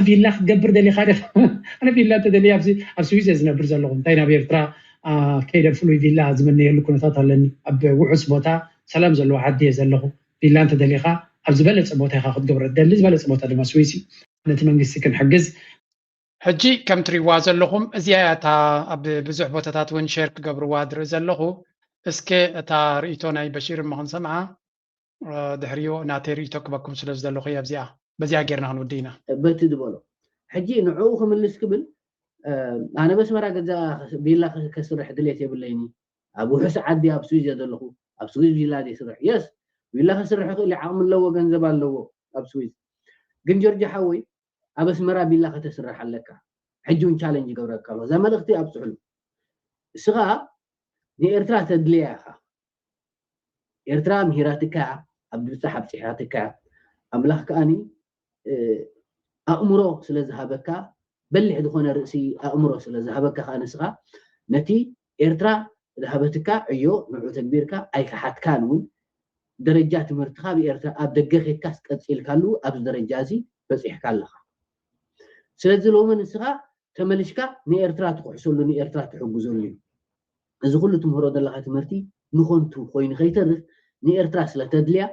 ቪላ ክትገብር ደሊኻ ዲኻ? ኣነ ቪላ እንተደልየ ኣብ ስዊዝ እየ ዝነብር ዘለኹ። እንታይ ናብ ኤርትራ ከይደ ፍሉይ ቪላ ዝምነየሉ ኩነታት ኣለኒ። ኣብ ውሑስ ቦታ ሰላም ዘለዎ ዓዲ እየ ዘለኹ። ቪላ እንተደሊኻ ኣብ ዝበለፀ ቦታ ኢኻ ክትገብሮ ትደሊ። ዝበለፀ ቦታ ድማ ስዊዝ እዩ። ነቲ መንግስቲ ክንሕግዝ ሕጂ ከም ትሪእዋ ዘለኹም እዚኣ እያ እታ ኣብ ብዙሕ ቦታታት እውን ሼር ክገብርዋ ዝርኢ ዘለኹ። እስከ እታ ርእይቶ ናይ በሺር እሞ ክንሰምዓ ድሕሪኡ ናተይ ርእይቶ ክበኩም ስለ ዝደለኹ እየ ኣብዚኣ በዚኣ ጌርና ክንውዲ ኢና። በቲ ዝበሎ ሕጂ ንዕኡ ክምልስ ክብል ኣነ በስመራ ገዛ ቪላ ከስርሕ ድሌት የብለይኒ። ኣብ ውሑስ ዓዲ ኣብ ስዊዝ እየ ዘለኹ። ኣብ ስዊዝ ቪላ ዘይስርሕ የስ ቪላ ከስርሕ ይኽእል ዓቕሚ ኣለዎ ገንዘብ ኣለዎ ኣብ ስዊዝ። ግን ጆርጆ ሓወይ ኣብ ኣስመራ ቪላ ከተስርሕ ኣለካ። ሕጂ እውን ቻለንጅ ይገብረካ ኣሎ። እዛ መልእኽቲ ኣብፅሕሉ። እስኻ ንኤርትራ ተድልያ ኢኻ። ኤርትራ ምሂራትካ ኣብ ድብፃሕ ኣብፂሓትካ ኣምላኽ ከኣኒ ኣእምሮ ስለ ዝሃበካ በሊሕ ዝኾነ ርእሲ ኣእምሮ ስለ ዝሃበካ ከዓ ንስኻ ነቲ ኤርትራ ዝሃበትካ ዕዮ ንዑ ተግቢርካ ኣይከሓትካን እውን ደረጃ ትምህርትካ ኣብ ኤርትራ ኣብ ደገ ኬድካስ ቀፂልካሉ ኣብዚ ደረጃ እዚ በፂሕካ ኣለኻ። ስለዚ ሎሚ ንስኻ ተመሊሽካ ንኤርትራ ትኩሕሰሉ ንኤርትራ ትሕግዘሉ እዩ። እዚ ኩሉ ትምህሮ ዘለካ ትምህርቲ ንኾንቱ ኮይኑ ከይተርፍ ንኤርትራ ስለተድልያ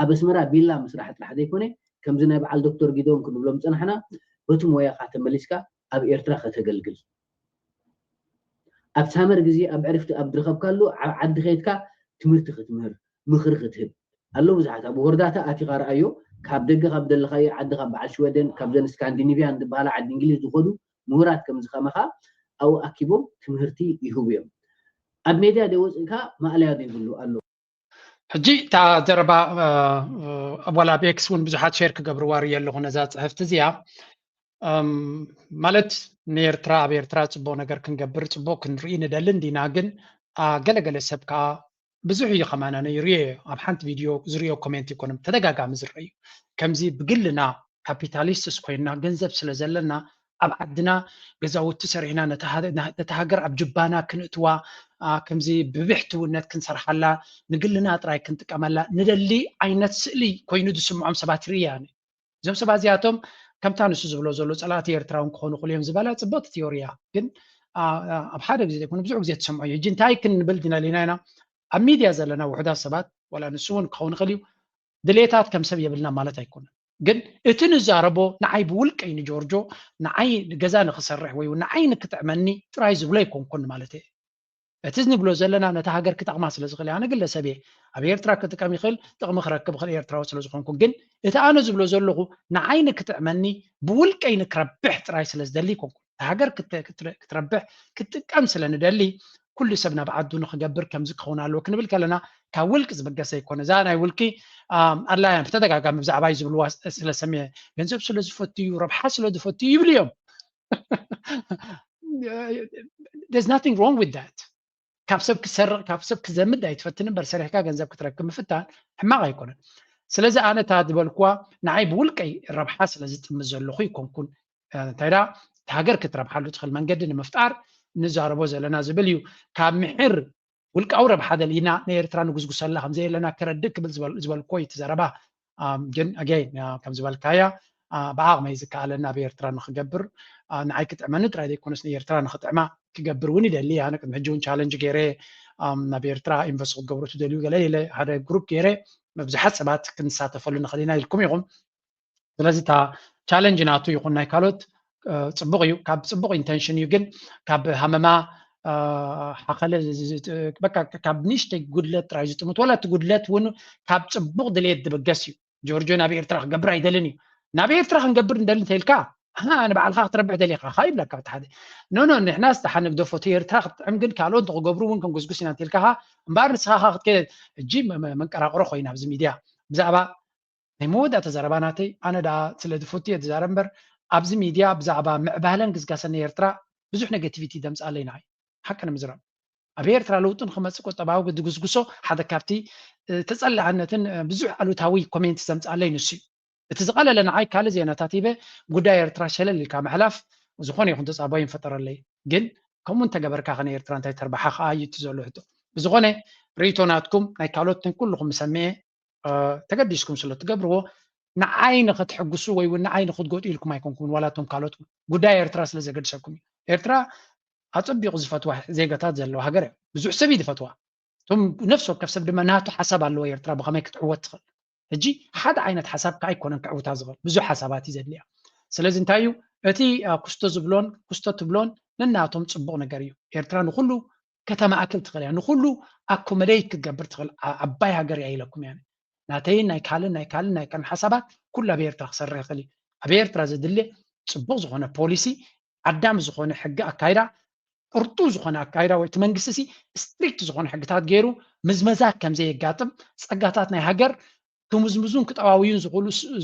ኣብ ኣስመራ ቪላ ምስራሕ ጥራሕ ዘይኮነ ከምዚ ናይ በዓል ዶክተር ጊዶን ክንብሎም ዝፀናሕና በቲ ሞያካ ተመሊስካ ኣብ ኤርትራ ከተገልግል ኣብ ሳመር ግዜ ኣብ ዕርፍቲ ኣብ ዝረከብካሉ ዓዲ ከይድካ ትምህርቲ ክትምህር ምኽሪ ክትህብ ኣለዉ ብዙሓት ኣብ ወርዳታ ኣቲኻ ረኣዮ ካብ ደገ ካብ ዘለኻዮ ዓዲ ካብ በዓል ሽወደን ካብዘን ስካንዲኒቪያን ዝበሃላ ዓዲ እንግሊዝ ዝኸዱ ምሁራት ከምዚ ከማኻ ኣብኡ ኣኪቦም ትምህርቲ ይህቡ እዮም ኣብ ሜድያ ደይ ወፅእካ ማእለያ ዘይብሉ ኣሎ ሕጂ እታ ዘረባ ዋላ ኣብ ኤክስ እውን ብዙሓት ሼር ክገብርዋ ርእየ ኣለኹ ነዛ ፅሕፍቲ እዚኣ ማለት ንኤርትራ ኣብ ኤርትራ ፅቡቅ ነገር ክንገብር ፅቡቅ ክንርኢ ንደሊ እንዲና ግን ገለገለ ሰብ ከዓ ብዙሕ እዩ ከማና ነይርዮ ኣብ ሓንቲ ቪድዮ ዝርዮ ኮሜንት ይኮነ ተደጋጋሚ ዝረእዩ ከምዚ ብግልና ካፒታሊስትስ ኮይንና ገንዘብ ስለ ዘለና ኣብ ዓድና ገዛውቲ ሰሪሕና ነታ ሃገር ኣብ ጅባና ክንእትዋ ከምዚ ብብሕትውነት ክንሰርሓላ ንግልና ጥራይ ክንጥቀመላ ንደሊ ዓይነት ስእሊ ኮይኑ ዝስምዖም ሰባት ይርያ እዞም ሰባት እዚኣቶም ከምታ ንሱ ዝብሎ ዘሎ ፀላእቲ ኤርትራውን ክኾኑ ክእሉ እዮም ዝበላ ፅብቕቲ ቲዮሪያ ግን ኣብ ሓደ ግዜ ዘይኮነ ብዙሕ ግዜ ትሰምዖ እዩ ሕጂ እንታይ ክንብል ድና ሊና ኢና ኣብ ሚድያ ዘለና ውሕዳት ሰባት ዋላ ንሱ እውን ክኸውን ይኽእል እዩ ድሌታት ከም ሰብ የብልና ማለት ኣይኮነን ግን እቲ ንዛረቦ ንዓይ ብውልቀይ ንጆርጆ ንዓይ ገዛ ንክሰርሕ ወይ ንዓይ ንክጥዕመኒ ጥራይ ዝብሎ ኣይኮንኩን ማለት እየ። እቲ ንብሎ ዘለና ነታ ሃገር ክጠቕማ ስለ ዝኽእል ኣነ ግለሰብ እየ። ኣብ ኤርትራ ክጥቀም ይኽእል ጥቕሚ ክረክብ ይኽእል ኤርትራዊ ስለ ዝኾንኩ፣ ግን እቲ ኣነ ዝብሎ ዘለኹ ንዓይ ንክጥዕመኒ ብውልቀይ ንክረብሕ ጥራይ ስለ ዝደሊ ኣይኮንኩን። እታ ሃገር ክትረብሕ ክትጥቀም ስለ ንደሊ ኩሉ ሰብ ናብ ዓዱ ንክገብር ከምዚ ክኸውን ኣለዎ ክንብል ከለና ካብ ውልቂ ዝብገሰ ኣይኮነ። እዛ ናይ ውልቂ ኣድላያን ብተደጋጋሚ ብዛዕባይ ዝብልዋ ስለሰምየ ገንዘብ ስለ ዝፈቱ እዩ፣ ረብሓ ስለ ዝፈቱ እዩ ይብሉ እዮም። There's nothing wrong with that። ካብ ሰብ ክሰርቕ ካብ ሰብ ክዘምድ ኣይትፈትን እምበር ሰሪሕካ ገንዘብ ክትረክብ ምፍታን ሕማቕ ኣይኮነን። ስለዚ ኣነ እታ ዝበልኩዋ ንዓይ ብውልቀይ ረብሓ ስለ ዝጥምት ዘለኹ ይኮንኩን። እንታይ ዳ ሃገር ክትረብሓሉ ትኽእል መንገዲ ንምፍጣር ንዛረቦ ዘለና ዝብል እዩ። ካብ ምሕር ውልቃዊ ረብሓ ደሊና ንኤርትራ ንጉዝጉሰላ ከምዘየለና ክረድእ ክብል ዝበልኮ እዩ እቲ ዘረባ። ግን ኣገይን ከም ዝበልካያ ብዓቕመይ ዝከኣለና ኣብ ኤርትራ ንክገብር ንዓይ ክጥዕመኒ ጥራይ ዘይኮነስ ንኤርትራ ንክጥዕማ ክገብር እውን ይደሊ። ኣነ ቅድሚ ሕጂ እውን ቻለንጅ ገይረ ናብ ኤርትራ ኢንቨስት ክገብሩ ትደልዩ ገለ ኢለ ሓደ ግሩፕ ገይረ ብዙሓት ሰባት ክንሳተፈሉ ንኽእል ኢና ኢልኩም ኢኹም። ስለዚ እታ ቻለንጅ ናቱ ይኹን ናይ ካልኦት ፅቡቕ እዩ፣ ካብ ፅቡቕ ኢንተንሽን እዩ። ግን ካብ ሃመማ ሓኸለ በቃ ካብ ንእሽተይ ጉድለት ጥራይ ዝጥምት ወላ እቲ ጉድለት እውን ካብ ፅቡቕ ድሌት ዝብገስ እዩ። ጆርጆ ናብ ኤርትራ ክገብር ኣይደልን እዩ። ናብ ኤርትራ ክንገብር ንደሊ እንተኢልካ ንባዕልካ ክትረብሕ ደሊካ ካ ይብለካ እቲ ሓደ። ኖ ኖ ንሕና ስታሓ ንግደፎ እቲ ኤርትራ ክትጥዕም ግን ካልኦት ንክገብሩ እውን ክንጉስጉስ ኢና እንተኢልካ ካ እምበኣር ንስኻ ካ ክትከይድ ሕጂ መንቀራቅሮ ኮይኑ ኣብዚ ሚድያ ብዛዕባ ናይ መወዳእታ ዘረባ ናተይ ኣነ ደኣ ስለ ዝፈቱ እየ ዝዛረብ እምበር ኣብዚ ሚድያ ብዛዕባ ምዕባለን ግስጋሰን ናይ ኤርትራ ብዙሕ ኔጋቲቪቲ ደምፅኣለይ ንዓይ ሓቂ ንምዝራብ ኣብ ኤርትራ ለውጢ ንክመፅእ ቁጠባዊ ዝጉስጉሶ ሓደ ካብቲ ተፀላዕነትን ብዙሕ ኣሉታዊ ኮሜንት ዘምፅኣለይ ንሱ እዩ። እቲ ዝቐለለ ንዓይ ካልእ ዜናታት ሂበ ጉዳይ ኤርትራ ሸለል ኢልካ ምሕላፍ ዝኾነ ይኹን ተፃባይ ይፈጠረለይ። ግን ከምኡ እንተገበርካ ከ ንኤርትራ እንታይ ተርባሓ ከኣ እዩ እቲ ዘሎ ሕቶ። ብዝኾነ ርእይቶ ናትኩም ናይ ካልኦት ኩልኹም ሰሚዐ ተገዲስኩም ስለ ትገብርዎ ንዓይ ንክትሕግሱ ወይ እውን ንዓይ ንክትጎጡ ኢልኩም ኣይኮንኩምን ዋላ እቶም ካልኦት ጉዳይ ኤርትራ ስለ ዘገድሰኩም እዩ። ኤርትራ ኣፀቢቑ ዝፈትዋ ዜጋታት ዘለዋ ሃገር እያ። ብዙሕ ሰብ እዩ ዝፈትዋ። እቶም ነፍሲ ወከፍ ሰብ ድማ ናቱ ሓሳብ ኣለዎ ኤርትራ ብኸመይ ክትዕወት ትኽእል። ሕጂ ሓደ ዓይነት ሓሳብ ከዓ ኣይኮነን ክዕውታ ዝኽእል ብዙሕ ሓሳባት እዩ ዘድልያ። ስለዚ እንታይ እዩ እቲ ኩስቶ ዝብሎን ኩስቶ ትብሎን ነናቶም ፅቡቕ ነገር እዩ። ኤርትራ ንኩሉ ከተማእክል ትኽእል እያ፣ ንኩሉ ኣኮመደይት ክትገብር ትኽእል ዓባይ ሃገር እያ ኢለኩም እያ። ናተይን ናይ ካልእ ናይ ካልእ ናይ ካልእ ሓሳባት ኩሉ ኣብ ኤርትራ ክሰርሕ ይኽእል እዩ። ኣብ ኤርትራ ዘድሊ ፅቡቕ ዝኾነ ፖሊሲ ዓዳሚ ዝኾነ ሕጊ ኣካይዳ ቅርጡ ዝኾነ ኣካይዳ ወይ እቲ መንግስቲ ሲ ስትሪክት ዝኾነ ሕግታት ገይሩ ምዝመዛ ከምዘየጋጥም ፀጋታት ናይ ሃገር ክምዝምዙን ክጠዋውዩን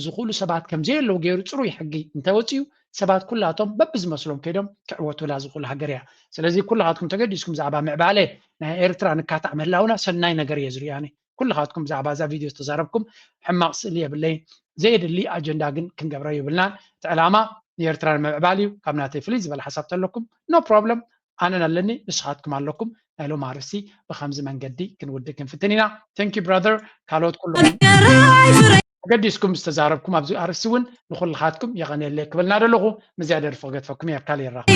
ዝኽእሉ ሰባት ከምዘየለዉ ገይሩ ፅሩይ ሕጊ እንተወፅዩ ሰባት ኩላቶም በብዝመስሎም ከይዶም ክዕወቱላ ዝኽእሉ ሃገር እያ። ስለዚ ኩላኻትኩም ተገዲስኩም ብዛዕባ ምዕባለ ናይ ኤርትራ ንካታዕ ምህላውና ሰናይ ነገር እየ ዝሪኦ ኣነ። ኩልኻትኩም ብዛዕባ እዛ ቪድዮ ዝተዛረብኩም ሕማቕ ስእሊ የብለይን። ዘየድሊ ኣጀንዳ ግን ክንገብሮ የብልናን። እቲ ዕላማ ንኤርትራ ንምዕባል እዩ። ካብ ናተይ ፍልይ ዝበለ ሓሳብ ተለኩም ኖ ፕሮብለም ኣነን ኣለኒ ንስኻትኩም ኣለኩም። ናይ ሎም ኣርእስቲ ብከምዚ መንገዲ ክንውድእ ክንፍትን ኢና። Thank you brother። ካልኦት ኩሉ ተገዲስኩም ዝተዛረብኩም ኣብዚ ኣርእስቲ እውን ንኩልኻትኩም የቐንየለይ ክበልና ደለኹ። ምዝያ ደርፊ ክገድፈኩም እየ ኣብ ካልእ ይራኸብ።